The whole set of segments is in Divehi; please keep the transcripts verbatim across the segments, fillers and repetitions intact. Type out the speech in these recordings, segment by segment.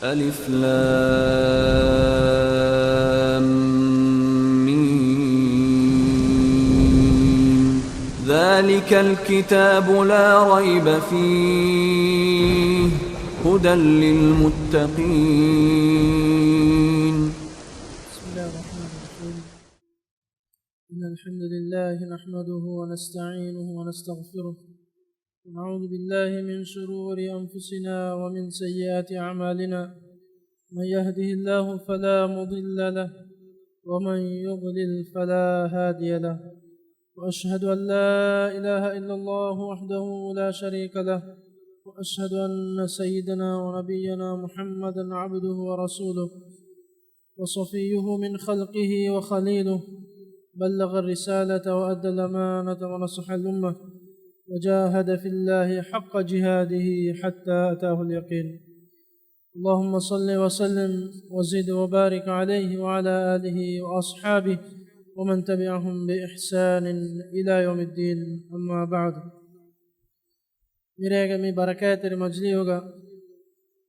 ألف لام ميم. ذلك الكتاب لا ريب فيه هدى للمتقين. بسم الله الرحمن الرحيم. إن الحمد لله نحمده ونستعينه ونستغفره، ونعوذ بالله من شرور أنفسنا ومن سيئات أعمالنا. من يهده الله فلا مضل له، ومن يضلل فلا هادي له. وأشهد أن لا إله إلا الله وحده لا شريك له، وأشهد أن سيدنا ونبينا محمدا عبده ورسوله، وصفيه من خلقه وخليله، بلغ الرسالة وأدى الأمانة ونصح الأمة، وجاهد في الله حق جهاده حتى أتاه اليقين. اللهم صل وسلم وزد وبارك عليه وعلى آله وأصحابه ومن تبعهم بإحسان إلى يوم الدين. أما بعد. މިރޭގެ މި ބަރަކާތްތެރި މަޖިލީހުގަ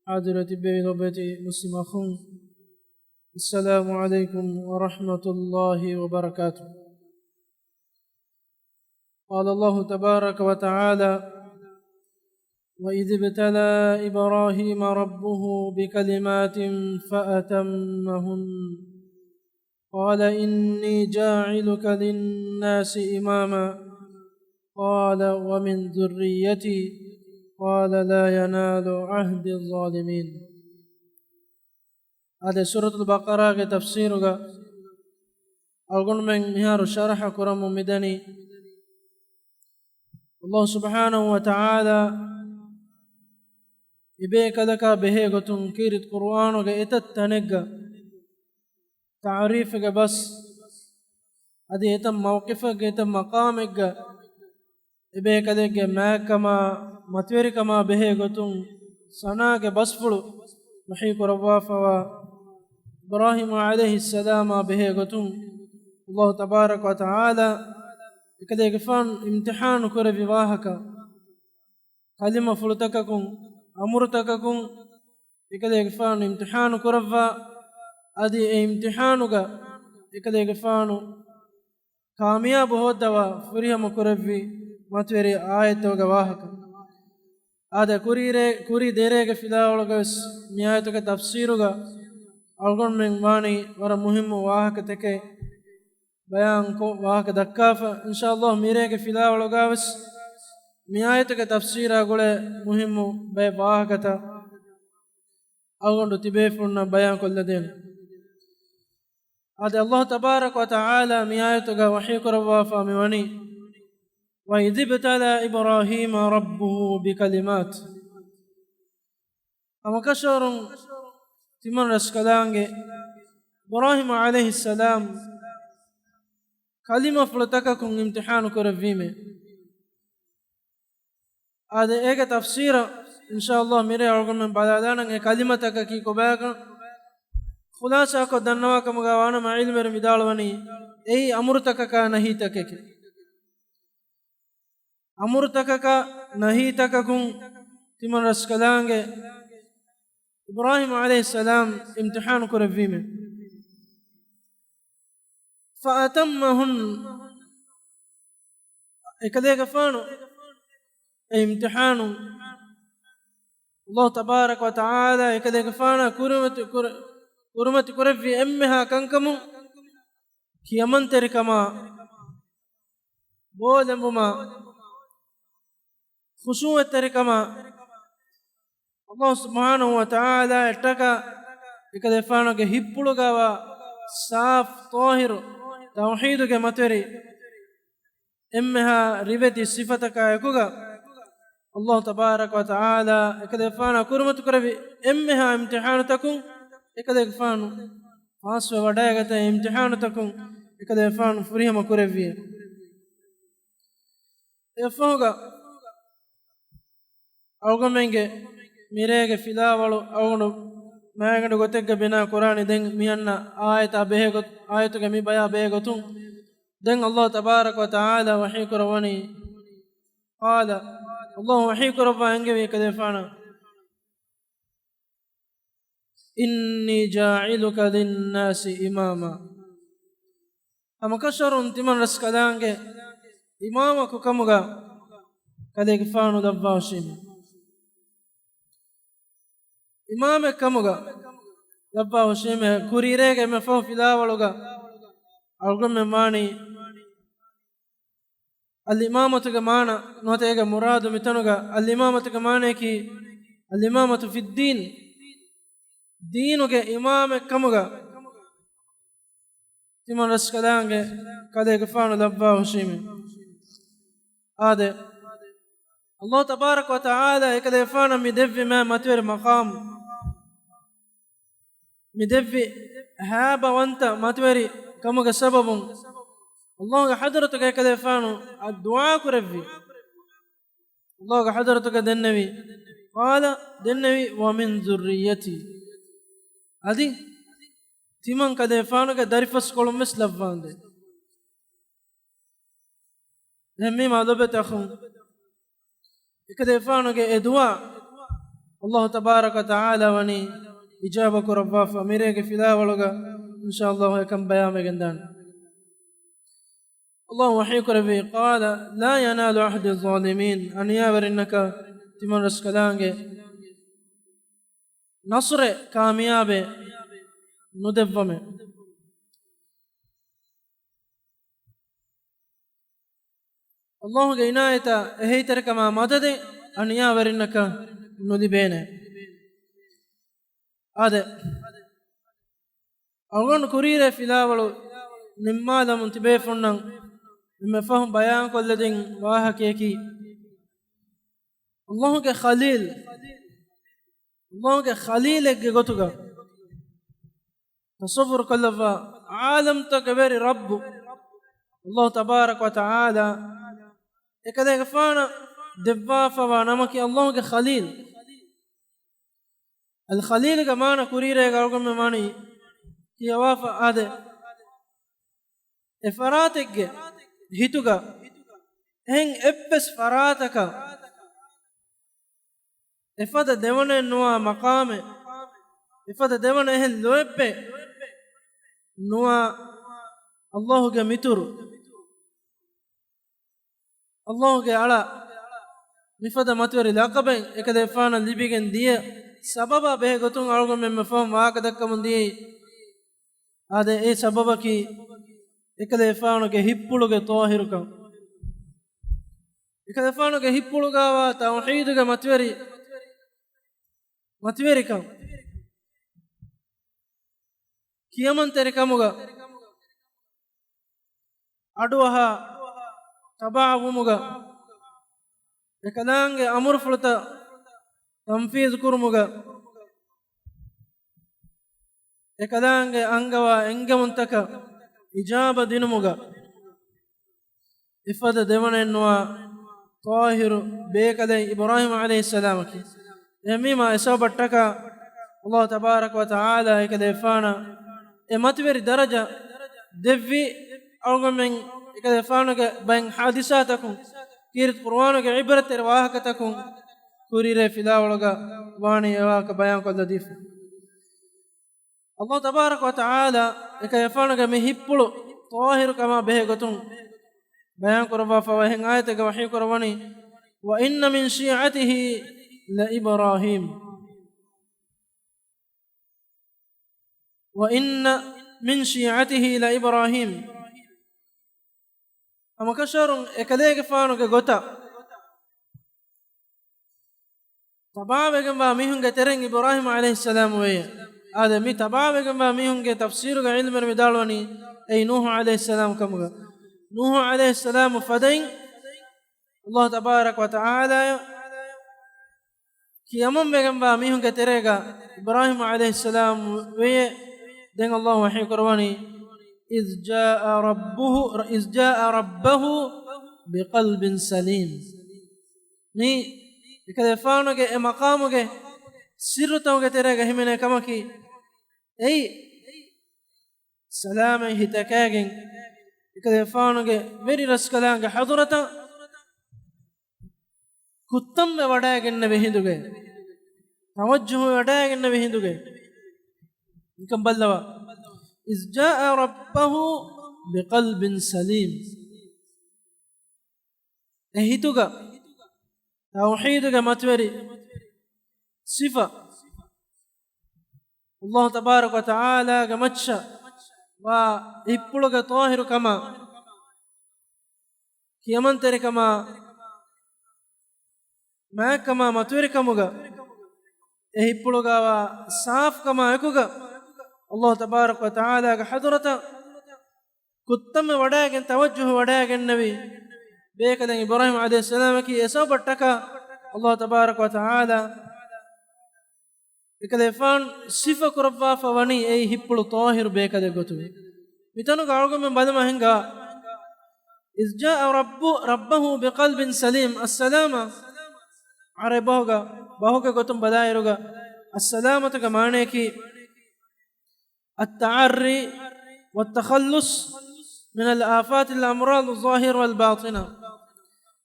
ހާޒިރު ތިއްބެވި ލޮބުވެތި މުސްލިމް އަޚުން، السلام عليكم ورحمة الله وبركاته. قال الله تبارك وتعالى: وإذ ابتلى إبراهيم ربه بكلمات فأتمهن قال إني جاعلك للناس إماما قال ومن ذريتي قال لا ينال عهدي الظالمين. އާދެ، ސޫރަތުލް ބަޤަރާގެ ތަފްސީރުގަ އަޅުގަނޑުމެން މިހާރު ޝަރަޙަ ކުރަމުން މިދަނީ، ﷲ ސުބްޙާނަހޫ ވަތަޢާލާ އެބޭކަލަކާ ބެހޭ ގޮތުން ކީރިތި ޤުރުއާނުގެ އެތައް ތަނެއްގަ ތަޢުރީފުގެ ބަސް، އަދި އެތައް މައުޤިފެއްގަ، އެތައް މަޤާމެއްގަ އެބޭކަލެއްގެ މާތްކަމާ މަތިވެރިކަމާ ބެހޭ ގޮތުން ސަނާގެ ބަސްފުޅު ވަޙީ ކުރައްވާފަވާ، އިބްރާހީމް ޢަލައިހިއްސަލާމާ ބެހޭ ގޮތުން ﷲ ތަބާރަކަ ވަތަޢާލާ އެކަލޭގެފާނު އިމްތިޙާނު ކުރެއްވި ވާހަކަ، ކަލިމަފުޅުތަކަކުން، އަމުރުތަކަކުން އެކަލޭގެފާނު އިމްތިޙާނު ކުރައްވާ، އަދި އެ އިމްތިޙާނުގަ އެކަލޭގެފާނު ކާމިޔާބު ހޯއްދަވާ ފުރިހަމަ ކުރެއްވި މަތިވެރި އާޔަތްތަކުގެ ވާހަކަ. އާދެ، ކުރީ ރޭ، ކުރީ ދޭރޭގެ ފިލާވަޅުގަވެސް މި އާޔަތުގެ ތަފްސީރުގަ އަޅުގަނޑުމެން ވާނީ ވަރަށް މުހިއްމު ވާހަކަތަކެއް ބަޔާންކޮށް ވާހަކަ ދައްކާފަ. އިންޝާﷲ މިރޭގެ ފިލާވަޅުގަވެސް މި އާޔަތުގެ ތަފްސީރާ ގުޅޭ މުހިއްމު ބައެއް ވާހަކަތައް އަޅުގަނޑު ތިބޭފުޅުންނަށް ބަޔާންކޮށްލަދޭނެ. އާދެ، ﷲ ތަބާރަކަ ވަތަޢާލާ މި އާޔަތުގަ ވަޙީކުރައްވާފާ މިވަނީ، وإذ ابتلى إبراهيم ربه بكلمات. ހަމަކަށަވަރުން ތިމަން ރަސްކަލާނގެ އިބްރާހީމް ޢަލައިހިއްސަލާމް ކަލިމަފުޅުތަކަކުން އިމްތިޙާނު ކުރެއްވީމޭ. އާދެ، އޭގެ ތަފްސީރަށް އިންޝާﷲ މިރޭ އަޅުގަނޑުމެން ބަލާލާނަން އެ ކަލިމަތަކަކީ ކޮބާކަން. ޚުލާޞާކޮށް ދަންނަވާ ކަމުގަ ވާނަމަ، ޢިލްމުވެރިން ވިދާޅުވަނީ އެއީ އަމުރުތަކަކާ ނަހީތަކެކޭ. އަމުރުތަކަކާ ނަހީތަކަކުން ތިމަން ރަސްކަލާނގެ އިބްރާހީމް ޢަލައިހިއްސަލާމް އިމްތިޙާނު ކުރެއްވީމޭ. فأتمهن، އެކަލޭގެފާނު އެ އިމްތިޙާނު، ﷲ ތަބާރަކަ ވަތަޢާލާ އެކަލޭގެފާނާ ކުރިމަތި ކުރ-، ކުރިމަތި ކުރެއްވި އެންމެހާ ކަންކަމުން ކިޔަމަންތެރިކަމާ، ބޯލެނބުމާ، ޚުޝޫޢަތްތެރިކަމާ، ﷲ ސުބްޙާނަހޫ ވަތަޢާލާ އެއްޓަކާ އެކަލޭފާނުގެ ހިތްޕުޅުގަވާ ސާފު، ޠާހިރު، ތައުޙީދުގެ މަތިވެރި އެންމެހާ ރިވެތި ސިފަތަކާ އެކުގަ، ﷲ ތަބާރަކަ ވަތަޢާލާ އެކަލޭފާނާ ކުރިމަތި ކުރެއްވި އެންމެހާ އިމްތިޙާނުތަކުން އެކަލޭގެފާނު ފާސްވެ ވަޑައިގަތާ، އިމްތިޙާނުތަކުން އެކަލޭފާނު ފުރިހަމަ ކުރެއްވިއޭ. އެއަށްފަހުގަ އަޅުގަނޑުމެންގެ މިރޭގެ ފިލާވަޅު އަޅުގަނޑު މައިގަނޑު ގޮތެއްގަ ބިނާ ކުރާނީ. ދެން މި އަންނަ އާޔަތާ ބެހޭ ގޮތު-، އާޔަތުގެ މި ބަޔާ ބެހޭ ގޮތުން، ދެން ﷲ ތަބާރަކަ ވަތަޢާލާ ވަޙީ ކުރައްވަނީ، ޤާލަ، ﷲ ވަޙީ ކުރައްވާ އެންގެވީ އެކަލޭފާނަށް، إني جاعلك للناس إماما. ހަމަކަށަވަރުން ތިމަން ރަސްކަލާނގެ އިމާމަކު ކަމުގަ ކަލޭގެފާނު ލައްވާ ހުށީމޭ. އިމާމެއް ކަމުގަ ލައްވާ ހުށީމޭ. ކުރީރޭގެ އެންމެ ފަހު ފިލާވަޅުގަ އަޅުގަނޑުމެން ވާނީ އަލްއިމާމަތުގެ މާނަ ނުވަތަ އޭގެ މުރާދު މިތަނުގަ އަލްއިމާމަތުގެ މާނަޔަކީ އަލްއިމާމަތު ފިއްދީން، ދީނުގެ އިމާމެއް ކަމުގަ ތިމަން ރަސްކަލާނގެ ކަލޭގެފާނު ލައްވާ ހުށީމޭ. އާދެ، އަލްލާހު ތަބާރަކަ ވަތަޢާލާ އެކަލޭގެފާނަށް މި ދެއްވި މާ މަތިވެރި މަޤާމް، މި ދެއްވި ހައިބަވަންތަ މަތިވެރި ކަމުގެ ސަބަބުން އަލްލާހުގެ ޙަޟްރަތުގަ އެކަލޭގެފާނު އަށް ދުޢާ ކުރެއްވި. އަލްލާހުގެ ޙަޟްރަތުގަ ދެންނެވި، قال، ދެންނެވި، ومن ذريتي، އަދި ތިމަން ކަލޭގެފާނުގެ ދަރިފަސްކޮޅުން ވެސް ލައްވާނދޭ. އެހެންވީމާ ލޮބުވެތި އަޚުން، އެކަލޭގެފާނުގެ އެ ދުޢާ އަލްލާހު ތަބާރަކަ ވަތަޢާލާ ވަނީ އިޖާބަ ކުރައްވާފަ. މިރޭގެ ފިލާވަޅުގަ އިންޝާއަލްލާހު އެކަން ބަޔާންވެގެންދާނެ. އަލްލާހު ވަޙީ ކުރެއްވީ، قال لا ينال عهدي الظالمين، އަނިޔާވެރިންނަކަށް ތިމަން ރަސްކަލާނގެ ނަޞްރެއް، ކާމިޔާބެއް ނުދެއްވަމޭ. އަލްލާހުގެ އިނާޔަތާ އެހީތެރިކަމާ މަދަދެއް އަނިޔާވެރިންނަކަށް ނުލިބޭނެ. އާދެ، އަޅުގަނޑު ކުރީރޭ ފިލާވަޅު ނިންމާލަމުން ތިބޭފުންނަށް އެންމެ ފަހުން ބަޔާންކޮށްލަދިން ވާހަކަޔަކީ، އަލްލާހުގެ ޚަލީލް، އަލްލާހުގެ ޚަލީލެއްގެ ގޮތުގަ ތަޞައްވުރު ކޮށްލައްވާ، ޢާލަމްތަކުގެ ވެރި ރައްބު އަލްލާހު ތަބާރަކަ ވަތަޢާލާ އެކަލޭގެފާނަށް ދެއްވާފަވާ ނަމަކީ އަލްލާހުގެ ޚަލީލް. އަލް ޚަލީލްގެ މާނަ ކުރީރޭގަ އަޅުގަނޑުމެން ވަނީ ކިޔަވާފަ އާދެ، އެ ފަރާތެއްގެ ހިތުގަ އެހެން އެއްވެސް ފަރާތަކަށް އެފަދަ ދެވަނައެއް ނުވާ މަޤާމެއް، އެފަދަ ދެވަނަ އެހެން ލޯތްބެއް ނުވާ އަލްލާހުގެ މިތުރު، އަލްލާހުގެ އަޅާ، މިފަދަ މަތިވެރި ލަޤަބެއް އެކަލޭގެފާނަށް ލިބިގެން ދިޔަ ސަބަބާ ބެހޭ ގޮތުން އަޅުގަނޑުމެން އެންމެ ފަހުން ވާހަކަ ދައްކަމުން ދިޔައީ. އާދެ، އެ ސަބަބަކީ އެކަލޭގެފާނުގެ ހިތްޕުޅުގެ ޠާހިރުކަން. އެކަލޭގެފާނުގެ ހިތްޕުޅުގަވާ ތައުޙީދުގެ މަތިވެރި، މަތިވެރިކަން. ކިޔަމަންތެރިކަމުގަ، އަޑުއަހާ ތަބާވުމުގަ، އެކަލާނގެ އަމުރުފުޅުތައް ތަންފީޒު ކުރުމުގަ، އެކަލާނގެ އަންގަވާ އެންގެވުންތަކަށް އިޖާބަ ދިނުމުގަ، އެފަދަ ދެވަނައެއްނުވާ ޠާހިރު ބޭކަލެއް އިބްރާހީމް ޢަލައިހިއްސަލާމަކީ. އެހެންވީމާ، އެ ސަބަބަށްޓަކާ އަލްލާހު ތަބާރަކަ ވަތަޢާލާ އެކަލޭގެފާނަށް އެ މަތިވެރި ދަރަޖަ ދެއްވި. އަޅުގަނޑުމެން އެކަލޭގެފާނުގެ ބައެއް ޙާދިސާތަކުން، ކީރިތި ޤުރުއާނުގެ ޢިބްރަތްތެރި ވާހަކަތަކުން ކުރީރޭ ފިލާވަޅުގަ ވާނީ އެ ވާހަކަ ބަޔާންކޮށްލަދީފަ. އަލްލާހު ތަބާރަކަ ވަތަޢާލާ އެކަލޭގެފާނުގެ މި ހިތްޕުޅު ޠާހިރުކަމާ ބެހޭ ގޮތުން ބަޔާން ކުރައްވާފަވާ އެހެން އާޔަތެއްގަ ވަޙީ ކުރައްވަނީ، وإن من شيعته لإبراهيم، وإن من شيعته لإبراهيم. ހަމަކަށަވަރުން އެކަލޭގެފާނުގެ ގޮތަށް ތަބާވެގެންވާ މީހުންގެ ތެރެއިން އިބްރާހީމް ޢަލައިހިއްސަލާމް ވެއެ. އާދެ، މި ތަބާވެގެންވާ މީހުންގެ ތަފްސީރުގަ ޢިލްމުވެރިން ވިދާޅުވަނީ އެއީ ނޫޙު ޢަލައިހިއްސަލާމް ކަމުގަ. ނޫޙު ޢަލައިހިއްސަލާމް ފަދައިން އަލްލާހު ތަބާރަކަ ވަތަޢާލާއަށް ކިޔަމަންވެގެންވާ މީހުންގެ ތެރޭގަ އިބްރާހީމް ޢަލައިހިއްސަލާމް ވެއެ. ދެން އަލްލާހު ވަޙީ ކުރައްވަނީ، إذ جاء ربه، إذ جاء ربه بقلب سليم. މީ އެކަލޭގެފާނުގެ އެ މަޤާމުގެ ސިއްރުތަކުގެ ތެރޭގަ ހިމެނޭ ކަމަކީ، އެއީ ސަލާމަތް ހިތަކާގެން އެކަލޭގެފާނުގެ ވެރި ރަސްކަލާނގެ ޙަޟްރަތަށް ކުއްތަންވެ ވަޑައިގެންނެވި ހިނދުގައި، ތަވައްޖުހުވެ ވަޑައިގެންނެވި ހިނދުގައި، ނިކަން ބައްލަވާ. إذ جاء ربه بقلب سليم. އެ ހިތުގަ ތައުޙީދުގެ މަތިވެރި ސިފަ، ﷲ ތަބާރަކަ ވަތަޢާލާގެ މައްޗަށް ވާ ހިތްޕުޅުގެ ޠާހިރުކަމާ، ކިޔަމަންތެރިކަމާ، މާތްކަމާ މަތިވެރިކަމުގަ، އެ ހިތްޕުޅުގަވާ ސާފުކަމާ އެކުގަ، ﷲ ތަބާރަކަ ވަތަޢާލާގެ ޙަޟްރަތަށް ކުއްތަންމެ ވަޑައިގެން، ތަވައްޖުހު ވަޑައިގެންނެވި ބޭކަލެއް އިބްރާހީމް ޢަލައިހިއްސަލާމަކީ. އެ ސަބަބަށްޓަކާ ﷲ ތަބާރަކަ ވަތަޢާލާ އެކަލޭފާން ސިފަ ކުރައްވާފަ ވަނީ އެއީ ހިތްޕުޅު ޠާހިރު ބޭކަލެއް ގޮތުގަ. މިތަނުގަ އަޅުގަނޑުމެން ބަލަމާ ހިނގާ، إذ جاء رب، ربه بقلب سليم. އައްސަލާމަ، ޢަރަބި ބަހުގަ، ބަހުގެ ގޮތުން ބަލާއިރުގަ، އައްސަލާމަތުގެ މާނަޔަކީ التعري والتخلص من الآفات الأمراض الظاهرة والباطنة.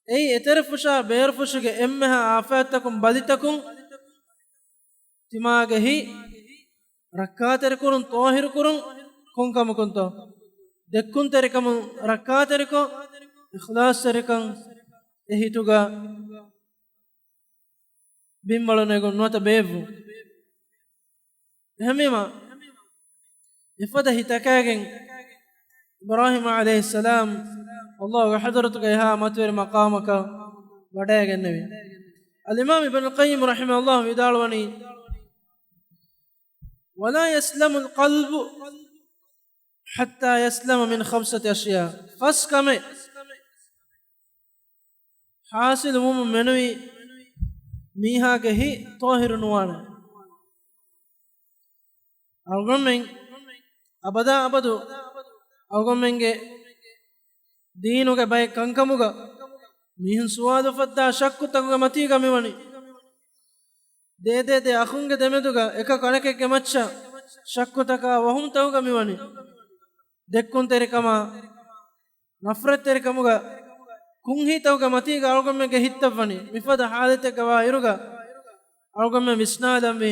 އެއީ އެތެރެފުށާ ބޭރުފުށުގެ އެންމެހާ އާފާތްތަކުން ބަލިތަކުން ތިމާގެ ހިތް ރައްކާތެރިކުރުން، ޠާހިރުކުރުން. ކޮންކަމަކުންތޯ؟ ދެއްކުންތެރިކަމުން ރައްކާތެރިކޮށް، އިޚްލާޞްތެރިކަން އެ ހިތުގަ ބިންވަޅު ނެގުން، ނުވަތަ ބޭއްވުން. އެހެންވީމަ، އެފަދަ ހިތަކާގެން އިބްރާހީމް ޢަލައިހިއްސަލާމް ﷲގެ ޙަޟްރަތުގަ އެހާ މަތިވެރި މަޤާމަކަށް ވަޑައިގެންނެވި. އަލްއިމާމް އިބްނު ޤައްޔިމް ރަޙިމަހުﷲ ވިދާޅުވަނީ، ولا يسلم القلب حتى يسلم من خمسة أشياء. ފަސް ކަމެއް ޙާޞިލު ވުމުން މެނުވީ މީހާގެ ހިތް ޠާހިރު ނުވާނެ. އަޅުގަނޑުމެން އަބަދާ އަބަދު އަޅުގަނޑުމެންގެ ދީނުގެ ބައެއް ކަންކަމުގަ މީހުން ސުވާލު ފައްދާ ޝައްކުތަކުގެ މަތީގަ މިވަނީ. ދޭދޭ ދެ އަޚުންގެ ދެމެދުގަ އެކަކު އަނެކެއްގެ މައްޗަށް ޝައްކުތަކާ ވަހުމްތަކުގަ މިވަނީ. ދެއްކުންތެރިކަމާ، ނަފްރަތްތެރިކަމުގަ، ކުންހީތަކުގެ މަތީގަ އަޅުގަނޑުމެންގެ ހިތްތައް ވަނީ. މިފަދަ ޙާލަތެއްގަ ވާ އިރުގަ އަޅުގަނޑުމެން ވިސްނާލަންވީ،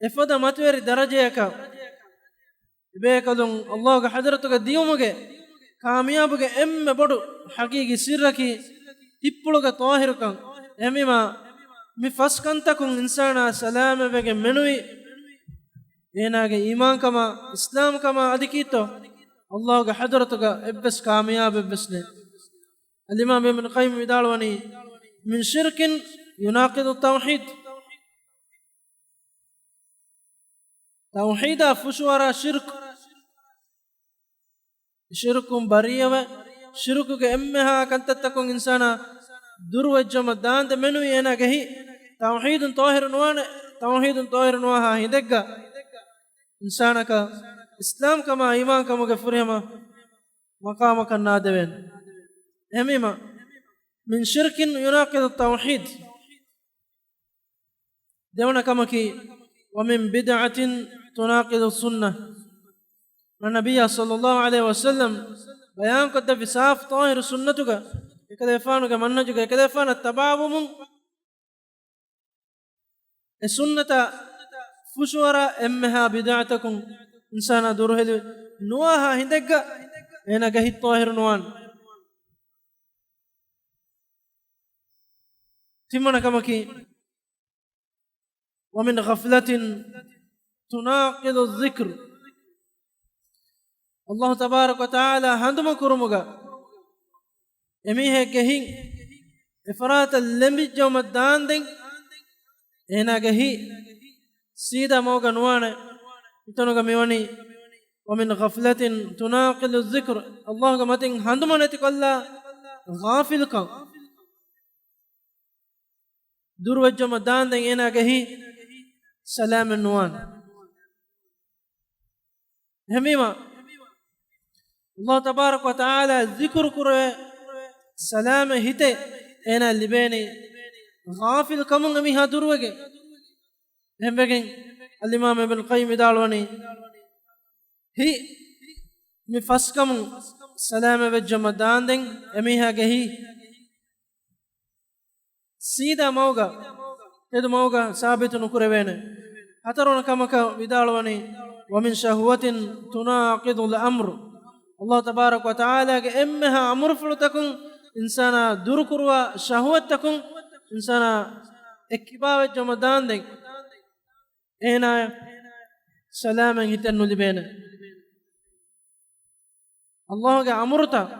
އެފަދަ މަތިވެރި ދަރަޖަޔަކަށް އެބޭކަލުން ﷲގެ ޙަޟްރަތުގަ ދިޔުމުގެ ކާމިޔާބުގެ އެންމެ ބޮޑު ޙަޤީޤީ ސިއްރަކީ ހިތްޕުޅުގެ ޠާހިރުކަން. އެހެންވީމާ، މި ފަސް ކަންތަކުން އިންސާނާ ސަލާމަތްވެގެން މެނުވީ، އޭނާގެ އީމާންކަމާ، އިސްލާމްކަމާ އަދި ކީއްތޯ؟ ﷲގެ ޙަޟްރަތުގަ އެއްވެސް ކާމިޔާބެއްވެސް ނެތް. އަލްއިމާމް އިބްނު ޤައްޔިމް ވިދާޅުވަނީ، من شرك يناقض التوحيد. ތައުޙީދާ ފުށުއަރާ ޝިރްކު. ޝިރްކުން ބަރީއަވެ، ޝިރްކުގެ އެންމެހާ ކަންތައްތަކުން އިންސާނާ ދުރުވެއްޖަމަ ދާންދެ މެނުވީ އޭނާގެ ހިތް ތައުޙީދުން ޠާހިރު ނުވާނެ. ތައުޙީދުން ޠާހިރު ނުވާހާ ހިނދެއްގަ އިންސާނަކަށް އިސްލާމްކަމާ އީމާންކަމުގެ ފުރިހަމަ މަޤާމަކަށް ނާދެވޭނެ. އެހެންވީމަ، من شرك يناقض التوحيد. ދެވަނަ ކަމަކީ، ومن بدعة تناقض السنة. ނަބިއްޔާ ޞައްލައްލާހު ޢަލައިހި ވަސައްލަމް ބަޔާންކޮށްދެއްވި ސާފު ޠާހިރު ސުންނަތުގަ އެކަލޭފާނުގެ މަންހަޖުގަ އެކަލޭފާނަށް ތަބާވުމުން އެ ސުންނަތާ ފުށުއަރާ އެންމެހާ ބިދްޢަތަކުން އިންސާނާ ދުރުހެލި ނުވާހާ ހިނދެއްގަ އޭނާގެ ހިތް ޠާހިރު ނުވާނެ. ތިންވަނަ ކަމަކީ، ومن غفلة تناقض الذكر. ﷲ ތަބާރަކަ ވަތަޢާލާ ހަނދުމަ ކުރުމުގަ އެމީހެއްގެ ހިތް އެފަރާތަށް ލެނބިއްޖައުމަށް ދާންދެން އޭނާގެ ހިތް ސީދާ މަގުގަ ނުވާނެ. އެތަނުގަ މިވަނީ، ومن غفلة تناقض الذكر. ﷲގެ މަތިން ހަނދުމަ ނެތިކޮށްލާ ޣާފިލްކަން. ދުރުވެއްޖަމަ ދާންދެން އޭނާގެ ހިތް ސަލާމަތް ނުވާނެ. އެހެންވީމަ، ﷲ ތަބާރަކަ ވަތަޢާލާ ޒިކުރު ކުރެވޭ ސަލާމަތް ހިތެއް އޭނާ ލިބޭނީ ޣާފިލް ކަމުން އެމީހާ ދުރުވެގެން. އެހެންވެގެން އަލްއިމާމް އިބްނު ޤައްޔިމް ވިދާޅުވަނީ، ހިތް މި ފަސް ކަމުން ސަލާމަތް ވެއްޖަމަ ދާންދެން އެމީހާގެ ހިތް ސީދާ މަގުގަ، ތެދު މަގުގަ ސާބިތު ނުކުރެވޭނެ. ހަތަރުވަނަ ކަމަކަށް ވިދާޅުވަނީ، ومن شهوة تناقض الأمر. ﷲ ތަބާރަކަ ވަތަޢާލާގެ އެންމެހާ އަމުރުފުޅުތަކުން އިންސާނާ ދުރުކުރުވާ ޝަހުވަތްތަކުން އިންސާނާ އެއްކިބާވެއްޖަމަ ދާންދެން އޭނާ ސަލާމަތް ހިތެއް ނުލިބޭނެ. ﷲގެ އަމުރުތައް،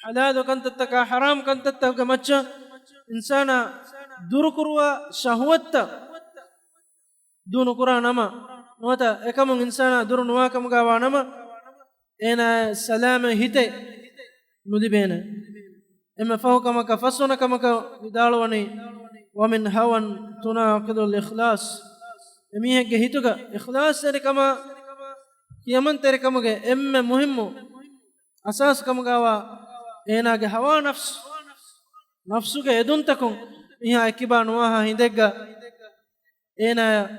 ޙަލާލު ކަންތައްތަކާ ޙަރާމް ކަންތައްތަކުގެ މައްޗަށް އިންސާނާ ދުރުކުރުވާ ޝަހުވަތްތައް ދޫ ނުކުރާ ނަމަ، ނުވަތަ އެކަމުން އިންސާނާ ދުރު ނުވާ ކަމުގާ ވާ ނަމަ، އޭނާ ސަލާމަތް ހިތެއް ނުލިބޭނެ. އެންމެ ފަހު ކަމަކަށް ފަސްވަނަ ކަމަކަށް ވިދާޅުވަނީ، ومن هوى تناقض الإخلاص. އެމީހެއްގެ ހިތުގަ އިޚްލާޞްތެރިކަމާ ކިޔަމަންތެރިކަމުގެ އެންމެ މުހިއްމު އަސާސް ކަމުގާވާ އޭނާގެ ހަވާ ނަފްސު، ނަފްސުގެ އެދުންތަކުން މީހާ އެއްކިބާ ނުވާހާ ހިނދެއްގަ އޭނާޔަށް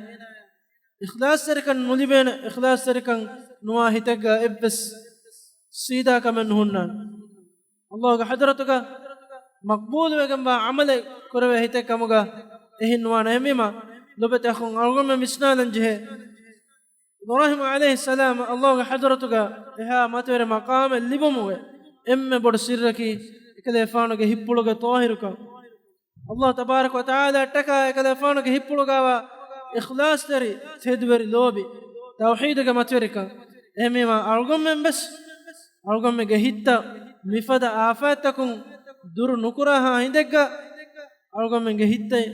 އިޚްލާޞްތެރިކަން ނުލިބޭނެ. އިޚްލާޞްތެރިކަން ނުވާ ހިތެއްގަ އެއްވެސް ސީދާ ކަމެއް ނުހުންނާނެ. ﷲގެ ޙަޟްރަތުގަ މަޤްބޫލުވެގެންވާ ޢަމަލެއް ކުރެވޭ ހިތެއް ކަމުގަ އެހެން ނުވާނެ. އެހެންވީމާ، ލޮބެތި އަޚުން، އަޅުގަނޑުމެން ވިސްނާލަން ޖެހޭ، އިބްރާހީމް ޢަލައިހިއްސަލާމް ﷲގެ ޙަޟްރަތުގަ އެހާ މަތިވެރި މަޤާމެއް ލިބުމުގެ އެންމެ ބޮޑު ސިއްރަކީ އެކަލޭފާނުގެ ހިތްޕުޅުގެ ޠާހިރުކަން. ﷲ ތަބާރަކަ ވަތަޢާލާއަށްޓަކާ އެކަލޭފާނުގެ ހިތްޕުޅުގާވާ އިޚްލާޞްތެރި ތެދުވެރި ލޯބި، ތައުޙީދުގެ މަތިވެރިކަން. އެހެންވީމާ، އަޅުގަނޑުމެން ވެސް އަޅުގަނޑުމެންގެ ހިތްތައް މިފަދަ އާފާތްތަކުން ދުރު ނުކުރާހާ ހިނދެއްގަ އަޅުގަނޑުމެންގެ ހިތްތައް،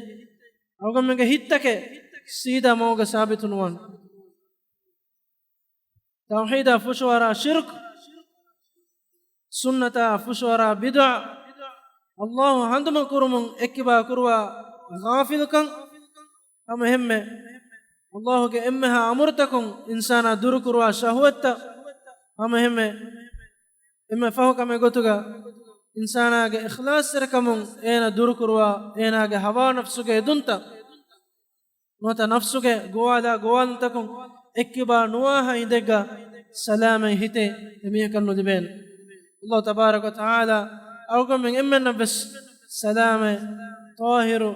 އަޅުގަނޑުމެންގެ ހިތްތަކެއް ސީދާ މަގުގަ ސާބިތު ނުވާން. ތައުޙީދާ ފުށުއަރާ ޝިރުކު، ސުންނަތާ ފުށުއަރާ ބިދުޢަ، ﷲ ހަނދުމަކުރުމުން އެއްކިބާ ކުރުވާ ޣާފިލުކަން، ހަމަ އެހެންމެ ﷲގެ އެންމެހާ އަމުރުތަކުން އިންސާނާ ދުރުކުރުވާ ޝަހުވަތްތައް، ހަމަ އެހެންމެ އެންމެ ފަހު ކަމެއް ގޮތުގަ އިންސާނާގެ އިޚްލާޞްތެރިކަމުން އޭނާ ދުރުކުރުވާ، އޭނާގެ ހަވާ ނަފްސުގެ އެދުންތައް ނުވަތަ ނަފްސުގެ ގޮވާލާ ގޮވާލުންތަކުން އެއްކިބާ ނުވާހާ ހިނދެއްގަ ސަލާމަތް ހިތެއް އެމީހަކަށް ނުލިބޭނެ. ﷲ ތަބާރަކަ ވަތަޢާލާ އަޅުގަނޑުމެން އެންމެންނަށް ވެސް ސަލާމަތް، ޠާހިރު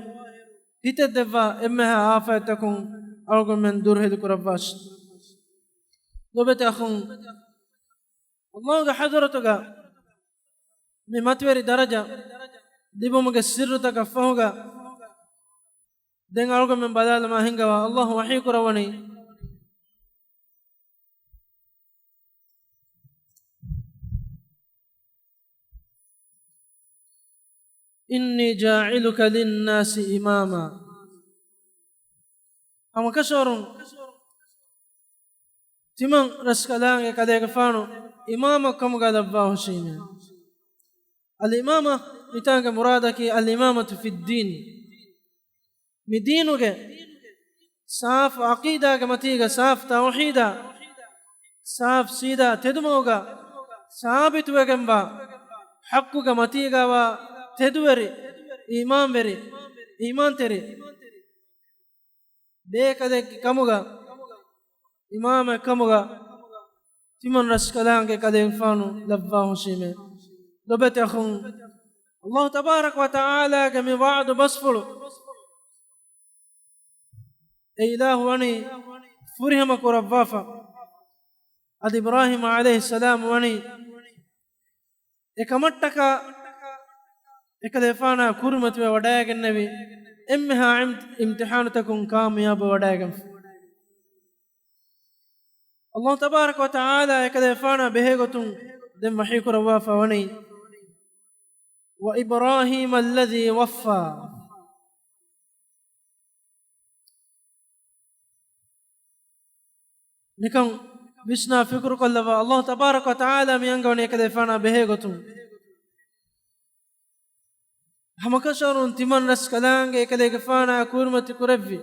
ހިތެއް ދެއްވާ، އެންމެހާ އާފާތްތަކުން އަޅުގަނޑުމެން ދުރުހެލި ކުރައްވާށި. ލޮބެތި އަޚުން، ﷲގެ ޙަޟްރަތުގަ މި މަތިވެރި ދަރަޖަ ލިބުމުގެ ސިއްރުތަކަށް ފަހުގަ، ދެން އަޅުގަނޑުމެން ބަލާލަމާ ހިންގަވާ، ﷲ ވަޙީ ކުރައްވަނީ، إني جاعلك للناس إماما. ހަމަކަށަވަރުން ތިމަން ރަސްކަލާނގެ ކަލޭގެފާނު އިމާމަށް ކަމުގަ ލައްވާ ހުށީމޭ. އަލްއިމާމާ މިތާނގެ މުރާދަކީ އަލްއިމާމަތު ފިއްދީން. މި ދީނުގެ ސާފު ޢަޤީދާގެ މަތީގަ، ސާފު ތައުޙީދާ، ސާފު ސީދާ ތެދުމަގުގަ ސާބިތުވެގެންވާ، ޙައްޤުގެ މަތީގަވާ ތެދުވެރި، އީމާންވެރި، އީމާންތެރި ބޭކަލެއްގެ ކަމުގަ، އިމާމެއް ކަމުގަ ތިމަން ރަސްކަލާނގެ ކަލޭގެފާނު ލައްވާ ހުށީމޭ. ލޮބެތި އަޚުން، ﷲ ތަބާރަކަ ވަތަޢާލާގެ މި ވަޢުދު ބަސްފުޅު އެ އިލާހު ވަނީ ފުރިހަމަ ކުރައްވާފަ. އަދި އިބްރާހީމް ޢަލައިހިއްސަލާމް ވަނީ އެކަމަށްޓަކާ އެކަލޭފާނާ ކުރިމަތިވެ ވަޑައިގެންނެވި އެންމެހާ އިމް-، އިމްތިޙާނުތަކުން ކާމިޔާބު ވަޑައިގެންފަ. ﷲ ތަބާރަކަ ވަތަޢާލާ އެކަލޭފާނާ ބެހޭގޮތުން ދެން ވަޙީ ކުރައްވާފަ ވަނީ، وإبراهيم الذي وفى. ނިކަން ވިސްނާ ފިކުރުކޮށްލައްވާ، ﷲ ތަބާރަކަ ވަތަޢާލާ މި އަންގަވަނީ އެކަލޭފާނާ ބެހޭގޮތުން. ހަމަކަށަވަރުން ތިމަން ރަސްކަލާނގެ އެކަލޭގެފާނާ ކުރިމަތި ކުރެއްވި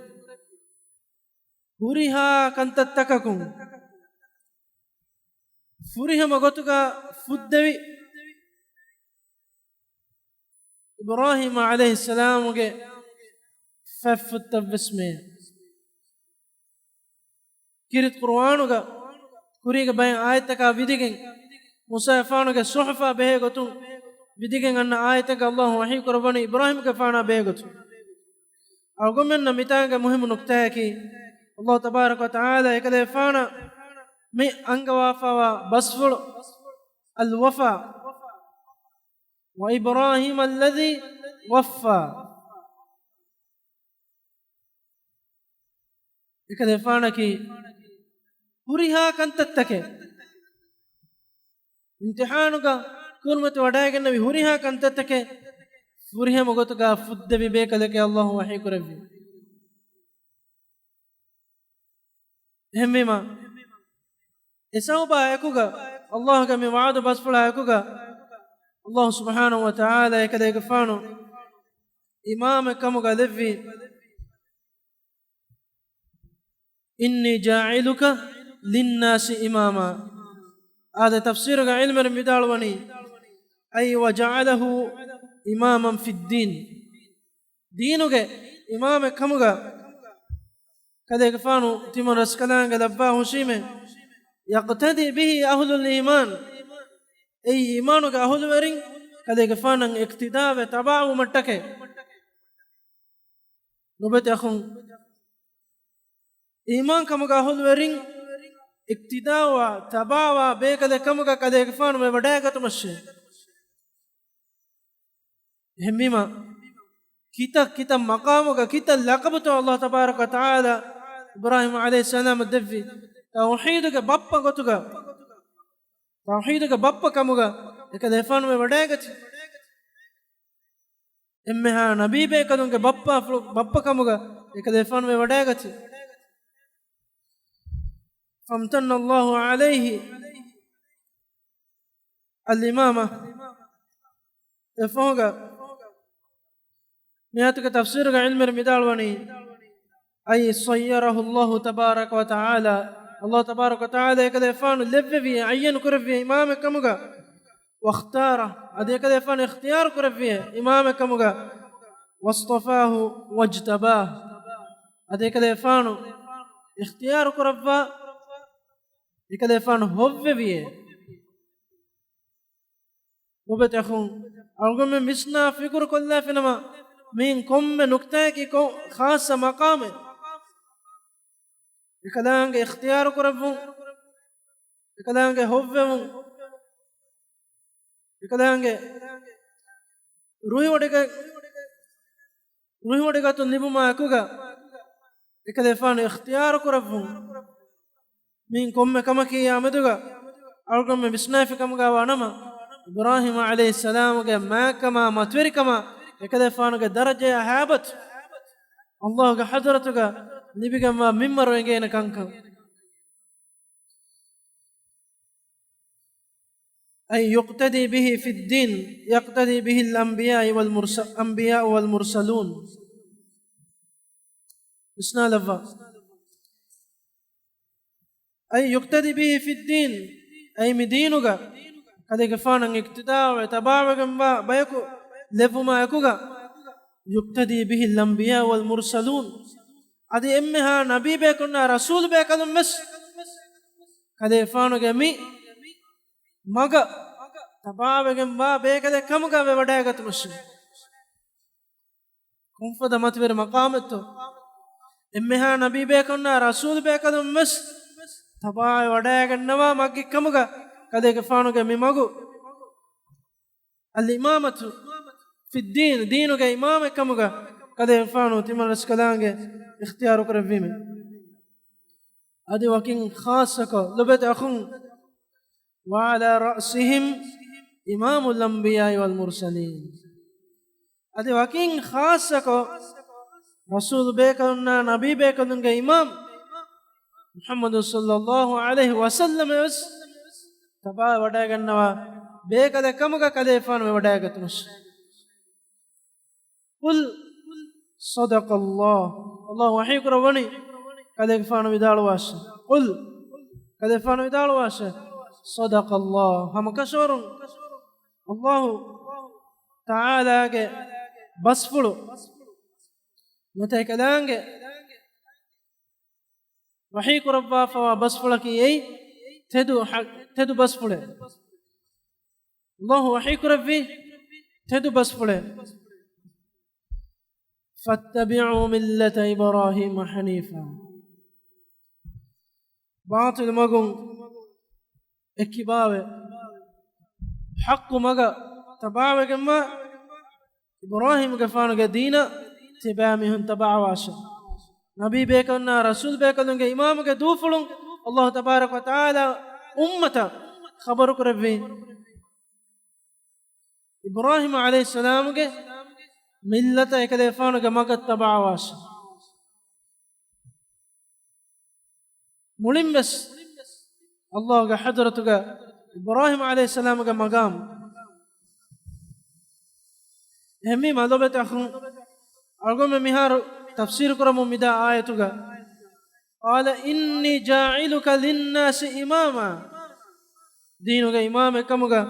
ހުރިހާ ކަންތައްތަކަކުން ފުރިހަމަ ގޮތުގަ ފުއްދެވި އިބްރާހީމް ޢަލައިހިއްސަލާމުގެ ފަތްފުއްތައްވެސް މޭ. ކީރިތި ޤުރުއާނުގަ ކުރީގެ ބައެއް އާޔަތްތަކާ ވިދިގެން، މޫސާގެފާނުގެ ޞުޙުފާ ބެހޭ ގޮތުން ވިދިގެން އަންނަ އާޔަތްތަކަށް ﷲ ވަޙީ ކުރައްވަނީ އިބްރާހީމްގެފާނާ ބެހޭ ގޮތުން. އަޅުގަނޑުމެންނަށް މިތާނގެ މުހިއްމު ނުކްތާއަކީ، ﷲ ތަބާރަކަ ވަތަޢާލާ އެކަލޭގެފާނަށް މި އަންގަވާފައިވާ ބަސްފުޅު، الوفاء، وإبراهيم الذي وفى. އެކަލޭގެފާނަކީ ހުރިހާ ކަންތައްތަކެއް، އިމްތިޙާނުގަ ކުރިމަތިވެވަޑައިގެންނެވި ހުރިހާ ކަންތައްތަކެއް ފުރިހަމަ ގޮތުގަ ފުއްދެވި ބޭކަލެކޭ ﷲ ވަޙީކުރެއްވީ. އެހެންވީމަ، އެ ސަބަބާ އެކުގަ، ﷲގެ މި ވަޢުދު ބަސްފުޅާ އެކުގަ، ﷲ ސުބްޙާނަހޫ ވަތަޢާލާ އެކަލޭގެފާނު އިމާމެއް ކަމުގަ ލެއްވީ، إني جاعلك للناس إماما. އާދެ، ތަފްސީރުގެ ޢިލްމުވެރިން ވިދާޅުވަނީ، أي وجعله إماما في الدين. ދީނުގެ އިމާމެއް ކަމުގަ ކަލޭގެފާނު ތިމަން ރަސްކަލާނގެ ލައްވާ ހުށީމޭ. يقتدي به أهل الإيمان. އެއީ އީމާނުގެ އަހުލުވެރިން ކަލޭގެފާނަށް އިޤްތިދާވެ ތަބާވުމަށްޓަކައި. ނުބަތި އަޚުން، އީމާން ކަމުގެ އަހުލުވެރިން އިޤްތިދާވާ، ތަބާވާ ބޭކަލެއް ކަމުގަ ކަލޭގެފާނު ވެވަޑައިގަތުމަށޭ. އެހެންވީމަ، ކިތައް ކިތައް މަޤާމުގަ ކިތައް ލަޤަބުތޯ ﷲ ތަބާރަކަ ވަތަޢާލާ އިބްރާހީމް ޢަލައިހިއްސަލާމަށް ދެއްވި، ތައުޙީދުގެ ބައްޕަ ގޮތުގަ، ތައުޙީދުގެ ބައްޕަ ކަމުގަ އެކަލޭގެފާނު ވެވަޑައިގަތީ. އެންމެހާ ނަބީ ބޭކަލުންގެ ބައްޕާ، ބައްޕަ ކަމުގަ އެކަލޭގެފާނު ވެވަޑައިގަތީ. فامتن الله عليه الإمامة. އެފަހުގަ މިއާޔަތުގެ ތަފްސީރުގަ ޢިލްމުވެރިން ވިދާޅުވަނީ، أي صيره الله تبارك وتعالى، ﷲ ތަބާރަކަ ވަތަޢާލާ އެކަލޭގެފާނު ލެއްވެވިއޭ، ޢައްޔަނު ކުރެއްވިއޭ އިމާމެއް ކަމުގަ، واختاره، އަދި އެކަލޭގެފާނު އިޚްތިޔާރު ކުރެއްވިއޭ އިމާމެއް ކަމުގަ، واصطفاه واجتباه، އަދި އެކަލޭގެފާނު އިޚްތިޔާރު ކުރައްވާ، އެކަލޭގެފާނު ހޮއްވެވިއޭ. ނުބަތި އަޚުން، އަޅުގަނޑުމެން ވިސްނާ ފިކުރު ކޮށްލާފިނަމަ، މިއިން ކޮންމެ ނުކްތާއަކީ ކޮ-، ޚާއްޞަ މަޤާމެއް. އެކަލާނގެ އިޚްތިޔާރު ކުރެއްވުން، އެކަލާނގެ ހޮއްވެވުން، އެކަލާނގެ ރުހިވޮޑިގަ-، ރުހިވޮޑިގަތުން ލިބުމާ އެކުގަ، އެކަލޭގެފާނު އިޚްތިޔާރު ކުރެއްވުން. މިއިން ކޮންމެ ކަމަކީ އާ މެދުގަ އަޅުގަނޑުމެން ވިސްނާފި ކަމުގަ ވާނަމަ، އިބްރާހީމް ޢަލައިހިއްސަލާމުގެ މާތްކަމާ، މަތިވެރިކަމާ، އެކަލޭގެފާނުގެ ދަރަޖަޔާ ހައިބަތު ﷲގެ ޙަޟްރަތުގަ ލިބިގެންވާ މިންވަރު އެނގޭނެ ކަންކަން. أي يقتدي به في الدين، يقتدي به الأنبياء والمرس-، أنبياء والمرسلون. ވިސްނާލައްވާ. أي يقتدي به في الدين، އައި މި ދީނުގަ ކަލޭގެފާނަށް އިޤްތިދާވެ ތަބާވެގެންވާ ބަޔަކު ލެއްވުމާ އެކުގަ، يقتدي به الأنبياء والمرسلون، އަދި އެންމެހާ ނަބީބޭކަލުންނާ ރަސޫލުބޭކަލުން ވެސް ކަލޭގެފާނުގެ މި މަގަށް ތަބާވެގެންވާ ބޭކަލެއް ކަމުގަ ވެވަޑައިގަތުމަށެވެ. ކޮންފަދަ މަތިވެރި މަޤާމެއްތޯ؟ އެންމެހާ ނަބީބޭކަލުންނާ ރަސޫލުބޭކަލުން ވެސް ތަބާވެވަޑައިގަންނަވާ މަގެއް ކަމުގަ ކަލޭގެފާނުގެ މި މަގު، الإمامة في الدين، ދީނުގެ އިމާމެއް ކަމުގަ ކަލޭގެފާނު ތިމަން ރަސްކަލާނގެ އިޚްތިޔާރު ކުރެއްވީމެ. އަދި ވަކިން ޚާއްޞަކޮށް ލޮބުވެތި އަޚުން، وعلى رأسهم إمام الأنبياء والمرسلين، އަދި ވަކިން ޚާއްޞަކޮށް ރަސޫލު ބޭކަލުންނާ ނަބީ ބޭކަލުންގެ އިމާމް މުޙައްމަދު ޞައްލައްލާހު ޢަލައިހި ވަސައްލަމަ ވެސް ތަބާވެވަޑައިގަންނަވާ ބޭކަލެއް ކަމުގަ ކަލޭގެފާނު ވެވަޑައިގަތުމަށް. قل صدق الله. ﷲ ވަޙީ ކުރައްވަނީ ކަލޭގެފާނު ވިދާޅުވާށޭ. قل، ކަލޭގެފާނު ވިދާޅުވާށޭ. صدق الله. ހަމަކަށަވަރުން ﷲ ތަޢާލާގެ ބަސްފުޅު ނުތައް ކަލާނގެ ވަޙީ ކުރައްވާފަވާ ބަސްފުޅަކީ އެއީ ތެދު ޙަ-، ތެދު ބަސްފުޅެއް. ﷲ ވަޙީ ކުރެއްވީ ތެދު ބަސްފުޅެއް. فاتبعوا ملة إبراهيم حنيفا. ބާޠިލު މަގުން އެއްކިބާވެ، ޙައްޤު މަގަށް ތަބާވެގެންވާ އިބްރާހީމްގެފާނުގެ ދީނަށް ތިބާމީހުން ތަބާވާށޭ. ނަބީ ބޭކަލުންނާ ރަސޫލް ބޭކަލުންގެ އިމާމުގެ ދޫފުޅުން ﷲ ތަބާރަކަ ވަތަޢާލާ އުއްމަތަށް ޚަބަރުކުރެއްވީ، އިބްރާހީމް ޢަލައިހިއްސަލާމުގެ މިއްލަތަށް އެކަލޭފާނުގެ މަގަށް ތަބާވާށޭ. މުޅިން ވެސް ﷲގެ ޙަޟްރަތުގަ އިބްރާހީމް ޢަލައިހިއްސަލާމުގެ މަގާމު. އެހެންވީމާ ލޮބުވެތި އަޚުން، އަޅުގަނޑުމެން މިހާރު ތަފްސީރު ކުރަމުން މިދާ އާޔަތުގަ، قَالَ إِنِّي جَاعِلُكَ لِلنَّاسِ إِمَامًا، ދީނުގެ އިމާމެއްކަމުގަ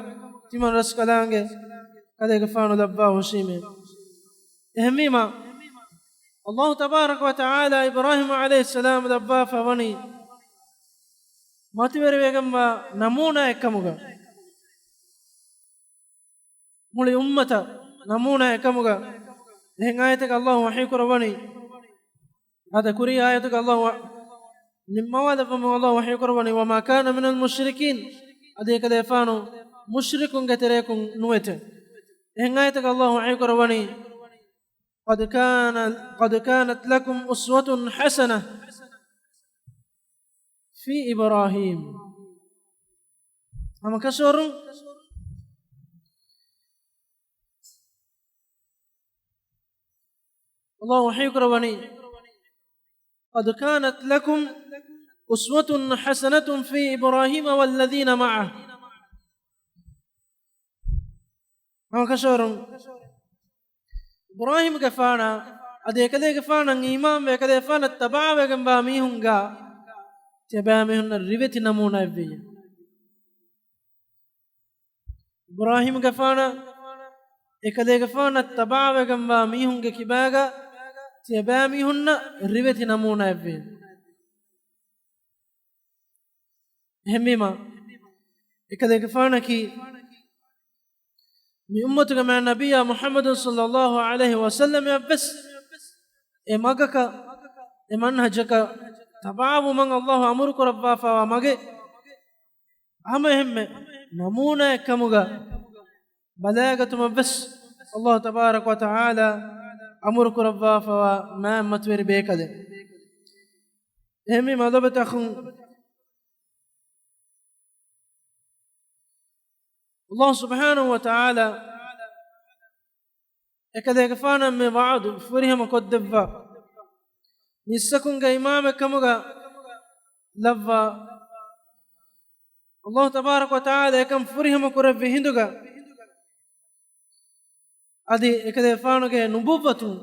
ތިމަން ރަސްކަލާނގެ ކަލޭގެފާނު ލައްވާ ހުށީމޭ. އެހެންވީމާ، ﷲ ތަބާރަކަ ވަތަޢާލާ އިބްރާހީމް ޢަލައިހިއްސަލާމް ލައްވާފަ ވަނީ މަތިވެރިވެގެންވާ ނަމޫނާއެއްކަމުގަ، މުޅި އުއްމަތަށް ނަމޫނާއެއްކަމުގަ. އެހެން އާޔަތެއްގަ ﷲ ވަޙީކުރައްވަނީ، އާދެ، ކުރީ އާޔަތުގަ ﷲ ވަ-، ނިންމަވާލައްވަމުން ﷲ ވަޙީކުރައްވަނީ، وَمَا كَانَ مِنَ الْمُشْرِكِينَ، އަދި އެކަލޭފާނު މުޝްރިކުންގެ ތެރެއަކުން ނުވެތެ. އެހެން އާޔަތެއްގަ ﷲ ވަޙީކުރައްވަނީ، قَدْ كَانَ، قَدْ كَانَتْ لَكُمْ أُسْوَةٌ حَسَنَةٌ فِي إِبْرَاهِيمَ. ހަމަކަށަވަރުން ﷲ ވަޙީކުރައްވަނީ، قَدْ كَانَتْ لَكُمْ أُسْوَةٌ حَسَنَةٌ فِي إِبْرَاهِيمَ وَالَّذِينَ مَعَهُ. ހަމަކަށަވަރުން އިބްރާހީމްގެފާނާ އަދި އެކަލޭގެފާނަށް އީމާންވެ އެކަލޭގެފާނަށް ތަބާވެގެންވާ މީހުންގާ ތިޔަބައިމީހުންނަށް ރިވެތި ނަމޫނާއެއްވެއްޔާ. އިބްރާހީމްގެފާނަށް އެކަލޭގެފާނަށް ތަބާވެގެންވާ މީހުންގެ ކިބާގަ ތިޔަބައިމީހުންނަށް ރިވެތި ނަމޫނާއެއްވެއްޔާ. އެހެންވީމާ، އެކަލޭގެފާނަކީ މި އުއްމަތުގެ މާތް ނަބިއްޔާ މުޙައްމަދު ޞައްލައްލާހު ޢަލައިހި ވަސައްލަމަށްވެސް އެ މަގަކަށް، އެ މަންހަޖަކަށް ތަބާވުމަށް ﷲ އަމުރު ކުރައްވާފައިވާ މަގެއް ހަމައެހެންމެ ނަމޫނާއެއްކަމުގަ ބަލައިގަތުމަށްވެސް ﷲ ތަބާރަކަ ވަތަޢާލާ އަމުރު ކުރައްވާފައިވާ މާތް މަތިވެރި ބޭކަލެއް. އެހެންވީމާ ލޮބުވެތި އަޚުން، ﷲ ސުބްޙާނަހު ވަތަޢާލާ އެކަލޭގެފާނަށް މި ވަޢުދު ފުރިހަމަ ކޮށްދެއްވާ، މީސްތަކުންގެ އިމާމެއް ކަމުގަ ލައްވާ، ﷲ ތަބާރަކަ ވަތަޢާލާ އެކަން ފުރިހަމަ ކުރެއްވި ހިނދުގަ، އަދި އެކަލޭފާނުގެ ނުބުއްވަތުން،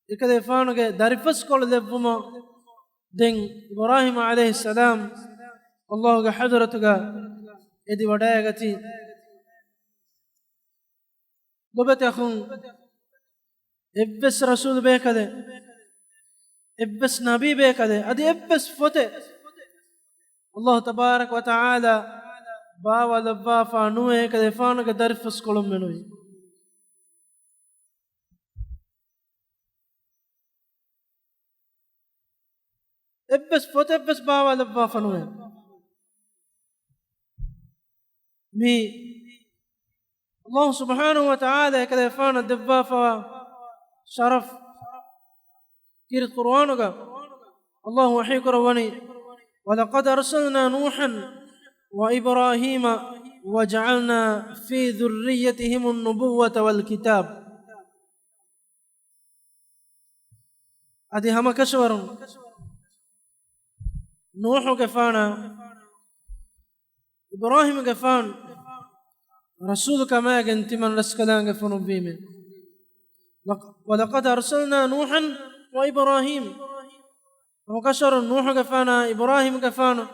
އެކަލޭފާނުގެ ދަރިފަސްކޮޅު ލެއްވުމަށް ދެން އިބްރާހީމް ޢަލައިހިއްސަލާމް ﷲގެ ޙަޟްރަތުގަ އެދިވަޑައިގަތީ. ލޮބުވެތި އަޚުން، އެއްވެސް ރަސޫލު ބޭކަލެއް، އެއްވެސް ނަބީ ބޭކަލެއް، އަދި އެއްވެސް ފޮތެއް ﷲ ތަބާރަކަ ވަތަޢާލާ ބާވާލައްވާފާ ނުވޭ އެކަލޭފާނުގެ ދަރިފަސްކޮޅުން މެނުވީ. އެއްވެސް ފޮތެއްވެސް ބާވާލައްވާފަ ނުވޭ. މީ ﷲ ސުބްޙާނަހު ވަތަޢާލާ އެކަލޭފާނަށް ދެއްވާފަވާ ޝަރަފް. ކީރިތި ޤުރުއާނުގަ ﷲ ވަޙީކުރައްވަނީ، وَلَقَدْ أَرْسَلْنَا نُوحًا وَإِبْرَاهِيمَ وَجَعَلْنَا فِي ذُرِّيَّتِهِمُ النُّبُوَّةَ وَالْكِتَابَ. އަދި ހަމަކަށަވަރުން ނޫޙުގެފާނާ އިބްރާހީމްގެފާނު ރަސޫލު ކަމާގެން ތިމަން ރަސްކަލާނގެ ފޮނުއްވީމޭ. لَقَدْ أَرْسَلْنَا نُوحًا وَإِبْرَاهِيمَ. ހަމަކަށަވަރުން ނޫޙުގެފާނާ އިބްރާހީމްގެފާނު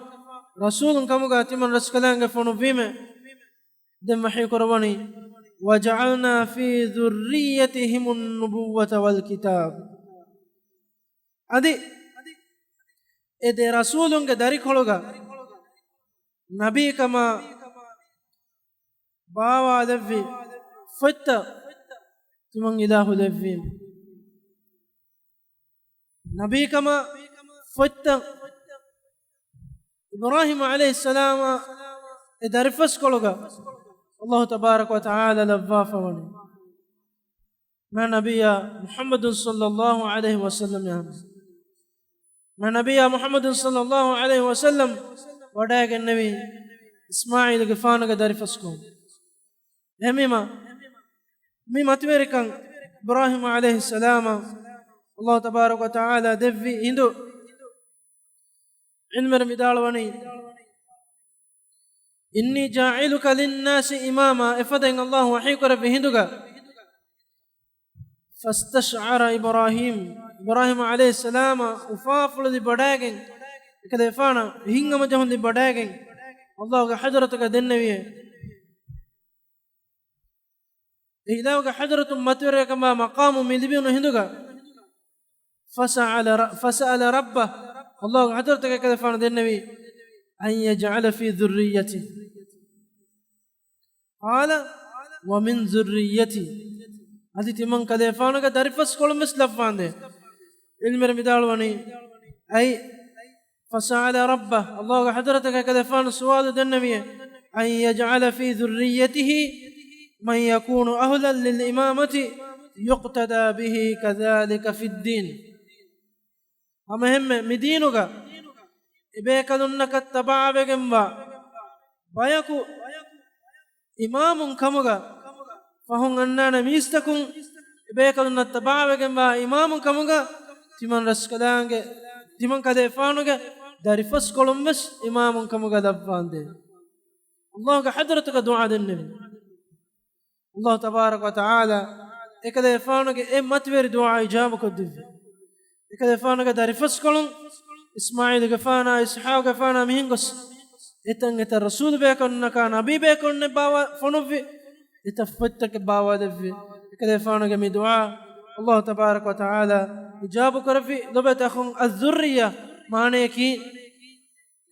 ރަސޫލުން ކަމުގަ ތިމަން ރަސްކަލާނގެ ފޮނުއްވީމޭ. ދެން ވަޙީކުރައްވަނީ، وَجَعَلْنَا فِي ذُرِّيَّتِهِمُ النُّبُوَّةَ وَالْكِتَابَ. އަދި އެ ދެ ރަސޫލުންގެ ދަރިކޮޅުގަ ނަބީކަމާ ބާވާލެއްވި ފޮތްތައް ތިމަން އިލާހު ލެއްވީމެ. ނަބީކަމާ ފޮތްތައް އިބްރާހީމް ޢަލައިހިއްސަލާމަށް އެ ދަރިފަސްކޮޅުގަ ﷲ ތަބާރަކަ ވަތަޢާލާ ލައްވާފަ ވަނީ. މާ ނަބިއްޔާ މުޙައްމަދު ޞައްލައްލާހު ޢަލައިހި ވަސައްލަމް އާމެން. މާ ނަބިއްޔާ މުޙައްމަދު ޞައްލައްލާހު ޢަލައިހި ވަސައްލަމް ވަޑައިގެންނެވީ އިސްމާޢީލުގެފާނުގެ ދަރިފަސްކޮޅު. އެހެންވީމަ، މި މަތިވެރިކަން އިބްރާހީމް ޢަލައިހިއްސަލާމަށް ﷲ ތަބާރަކަ ވަތަޢާލާ ދެއްވި އިނދު، ޢިލްމުވެރިން ވިދާޅުވަނީ، إني جاعلك للناس إماما، އެފަދައިން ﷲ ވަޙީކުރެއްވި ހިނދުގަ، فاستشعر إبراهيم، އިބްރާހީމް ޢަލައިހިއްސަލާމަށް އުފާފުޅު ލިބިވަޑައިގެން، އެކަލޭފާނަށް ހިތްހަމަޖެހުން ލިބިވަޑައިގެން، ﷲ ގެ ޙަޟްރަތުގަ ދެންނެވިއޭ. އެ އިލާހުގެ ޙަޟްރަތުން މަތިވެރިވެގެންވާ މަޤާމު މި ލިބިވުނު ހިނދުގަ، فسأل ر-، فسأل ربه، ﷲ ގެ ޙަޟްރަތުގަ އެކަލޭފާނު ދެންނެވީ، أن يجعل في ذريتي، قال ومن ذريتي، އަދި ތިމަން ކަލޭފާނުގެ ދަރިފަސްކޮޅުން ވެސް ލައްވާނދޭ. ޢިލްމުވެރިން ވިދާޅުވަނީ، އައި، فسأل ربه، ﷲ ގެ ޙަޟްރަތުގަ އެކަލޭފާނު ސުވާލު ދެންނެވިއޭ، أن يجعل في ذريته من يكون أهلا للإمامة يقتدى به كذلك في الدين. ހަމައެހެންމެ މި ދީނުގަ އެބޭކަލުންނަކަށް ތަބަޢަވެގެންވާ ބަޔަކު އިމާމުން ކަމުގަ ފަހުން އަންނާނެ މީސްތަކުން އެބޭކަލުންނަށް ތަބަޢަވެގެންވާ އިމާމުން ކަމުގަ ތިމަން ރަސްކަލާނގެ، ތިމަން ކަލޭފާނުގެ ދަރިފަސްކޮޅުން ވެސް އިމާމުން ކަމުގަ ލައްވާނދޭ. ﷲ ގެ ޙަޟްރަތުގަ ދުޢާ ދެންނެވި. ﷲ ތަބާރަކަ ވަތަޢާލާ އެކަލޭފާނުގެ އެ މަތިވެރި ދުޢާ އިޖާބަކޮށްދެއްވި. އެކަލޭފާނުގެ ދަރިފަސްކޮޅުން އިސްމާޢީލުގެފާނާ، އިސްޙާޤުގެފާނާ މިހެން ގޮސް، އެތަން އެތައް ރަސޫލު ބޭކަލުންނަކާ، ނަބީ ބޭކަލުންނެއް ބާވާ ފޮނުއްވި، އެތައް ފޮތްތަކެއް ބާވާލެއްވި. އެކަލޭފާނުގެ މި ދުޢާ ﷲ ތަބާރަކަ ވަތަޢާލާ އިޖާބަ ކުރެއްވި. ލޮބުވެތި އަޚުން، އައްޒުއްރިއްޔާ މާނަޔަކީ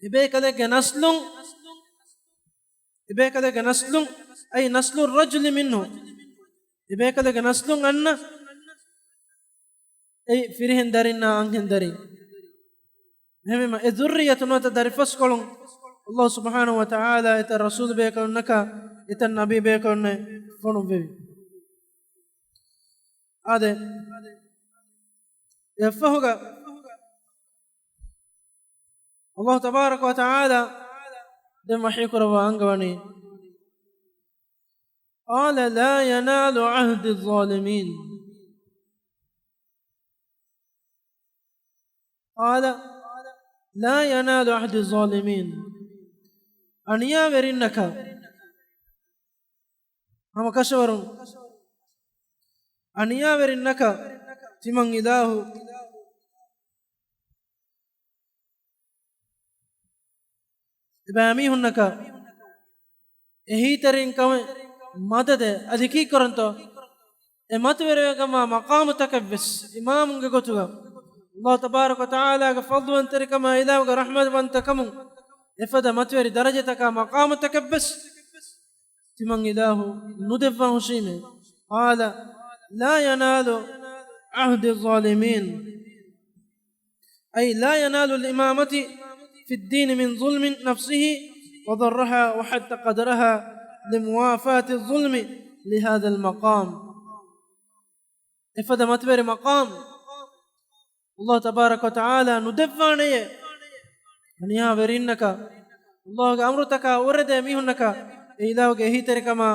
އެބޭކަލެއްގެ ނަސްލުން، އެބޭކަލެއްގެ ނަސްލުން، أي نسل الرجل منه، އެބޭކަލެއްގެ ނަސްލުން އަންނަ އެ ފިރިހެން ދަރިންނާ އަންހެން ދަރިން. އެހެންވީމަ އެ ޒުއްރިއްޔަތު ނުވަތަ ދަރިފަސްކޮޅުން ﷲ ސުބްޙާނަހޫ ވަތަޢާލާ އެތައް ރަސޫލު ބޭކަލުންނަކާ، އެތައް ނަބީ ބޭކަލުންނެއް ފޮނުއްވެވި. އާދެ، އެއަށްފަހުގަ ﷲ ތަބާރަކަ ވަތަޢާލާ ދެން ވަޙީ ކުރައްވާ އަންގަވަނީ، قال لا ينال عهدي الظالمين. قال لا ينال عهدي الظالمين. އަނިޔާވެރިންނަކަށް، ހަމަކަށަވަރުން އަނިޔާވެރިންނަކަށް ތިމަން އިލާހު އެބައިމީހުންނަކަށް އެހީތެރިން ކަމެއް، މަދަދެއް އަދި ކީއްކުރަންތޯ؟ އެ މަތިވެރިވެގަންވާ މަޤާމުތަކެއްވެސް އިމާމުންގެ ގޮތުގަ، ﷲ ތަބާރަކަ ވަތަޢާލާގެ ފަޟްލުވަންތެރިކަމާ، އިލާހުގެ ރަޙްމަތްވަންތަކަމުން އެފަދަ މަތިވެރި ދަރަޖަތަކާ މަޤާމުތަކެއްވެސް ތިމަން އިލާހު ނުދެއްވާ ހުށީމޭ. قال لا ينال عهدي الظالمين، أي لا ينال الإمامة في الدين من ظلم نفسه وضرها وحتى قدرها لموافاة الظلم لهذا المقام. އެފަދަ މަތިވެރި މަޤާމް ﷲ ތަބާރަކަ ވަތަޢާލާ ނުދެއްވާނެޔޭ، އަނިޔާވެރިންނަކަށް، ﷲގެ އަމުރުތަކާ އުރެދޭ މީހުންނަކަށް އެ އިލާހުގެ އެހީތެރިކަމާ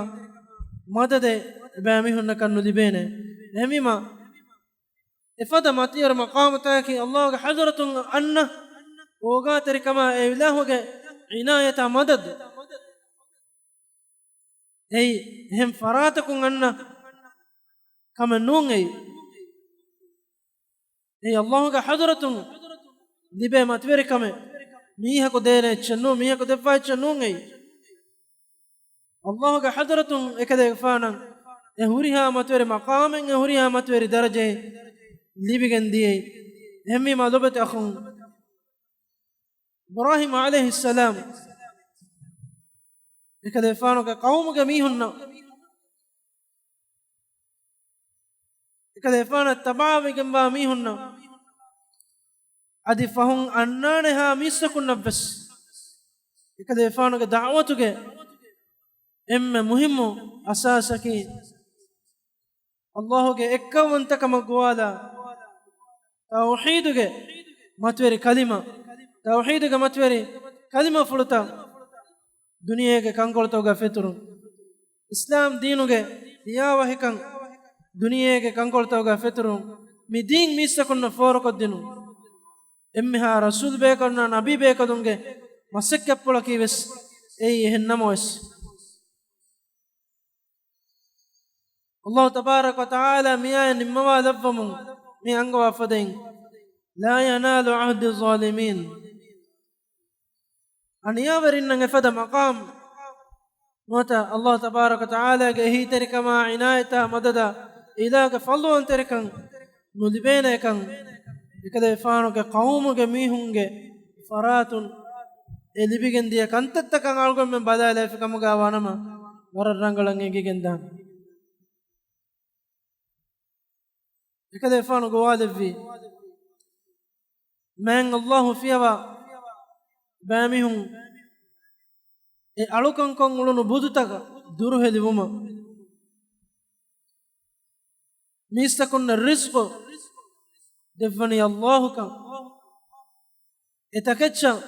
މަދަދެއް އެބައިމީހުންނަކަށް ނުލިބޭނެ. އެހެންވީމާ، އެފަދަ މަތިވެރި މަޤާމުތަކަކީ ﷲގެ ޙަޟްރަތުން އަންނަ އޯގާތެރިކަމާ އެ އިލާހުގެ ޢިނާޔަތާ މަދަދު. އެއީ އެހެން ފަރާތަކުން އަންނަ ކަމެއް ނޫން އެއީ. އެއީ ﷲގެ ޙަޟްރަތުން ލިބޭ މަތިވެރިކަމެއް، މީހަކު ދޭނެ އެއްޗެއް ނޫން، މީހަކު ދެއްވާ އެއްޗެއް ނޫން އެއީ. ﷲގެ ޙަޟްރަތުން އެކަލޭގެފާނަށް އެ ހުރިހާ މަތިވެރި މަޤާމެއް، އެ ހުރިހާ މަތިވެރި ދަރަޖައެއް ލިބިގެން ދިޔައީ. އެހެންވީމާ ލޮބުވެތި އަޚުން، އިބްރާހީމް ޢަލައިހިއްސަލާމް އެކަލޭފާނުގެ ޤައުމުގެ މީހުންނަށް، އެކަލޭފާނަށް ތަބަޢަވެގެންވާ މީހުންނަށް، އަދި ފަހުން އަންނާނެހާ މީސްތަކުންނަށްވެސް އެކަލޭފާނުގެ ދަޢުވަތުގެ އެންމެ މުހިއްމު އަސާސަކީ، ﷲ ގެ އެއްކައުވަންތަކަމަށް ގޮވާލާ، ތައުޙީދުގެ މަތިވެރި ކަލިމަ، ތައުޙީދުގެ މަތިވެރި ކަލިމަފުޅުތައް ދުނިޔޭގެ ކަންކޮޅުތަކުގަ ފެތުރުން. އިސްލާމް ދީނުގެ ލިޔާވަހިކަން ދުނިޔޭގެ ކަންކޮޅުތަކުގަ ފެތުރުން. މި ދީން މީސްތަކުންނަށް ފޯރުކޮށްދިނުން. އެންމެހާ ރަސޫލް ބޭކަލުންނާ ނަބީ ބޭކަލުންގެ މަސައްކަތްޕުޅަކީ ވެސް އެއީ. އެހެން ނަމަވެސް، ﷲ ތަބާރަކަ ވަތަޢާލާ މިއާޔަތް ނިންމަވާލައްވަމުން މި އަންގަވާ ފަދައިން، "لا ينال عهدي الظالمين." އަނިޔާވެރިންނަށް އެފަދަ މަޤާމް ނުވަތަ ﷲ ތަބާރަކަ ވަތަޢާލާގެ އެހީތެރިކަމާ، ޢިނާޔަތާ، މަދަދާ، އިލާހުގެ ފަޟްލުވަންތެރިކަން ނުލިބޭނެކަން، އެކަލޭފާނުގެ ޤައުމުގެ މީހުންގެ ފަރާތުން އެ ލިބިގެން ދިޔަ ކަންތައްތަކަށް އަޅުގަނޑުމެން ބަލާލައިފި ކަމުގަ ވާނަމަ، ވަރަށް ރަނގަޅަށް އެނގިގެންދާނެ. އެކަލޭފާނު ގޮވާލެއްވި، މާތް ﷲ ފިޔަވާ ބައިމީހުން އެ އަޅުކަންކޮށް އުޅުނު ބުދުތަކަށް ދުރުހެލިވުމަށް، މީސްތަކުންނަށް ރިޒްޤު ދެއްވަނީ ﷲ ކަން، އެ ތަކެއްޗަށް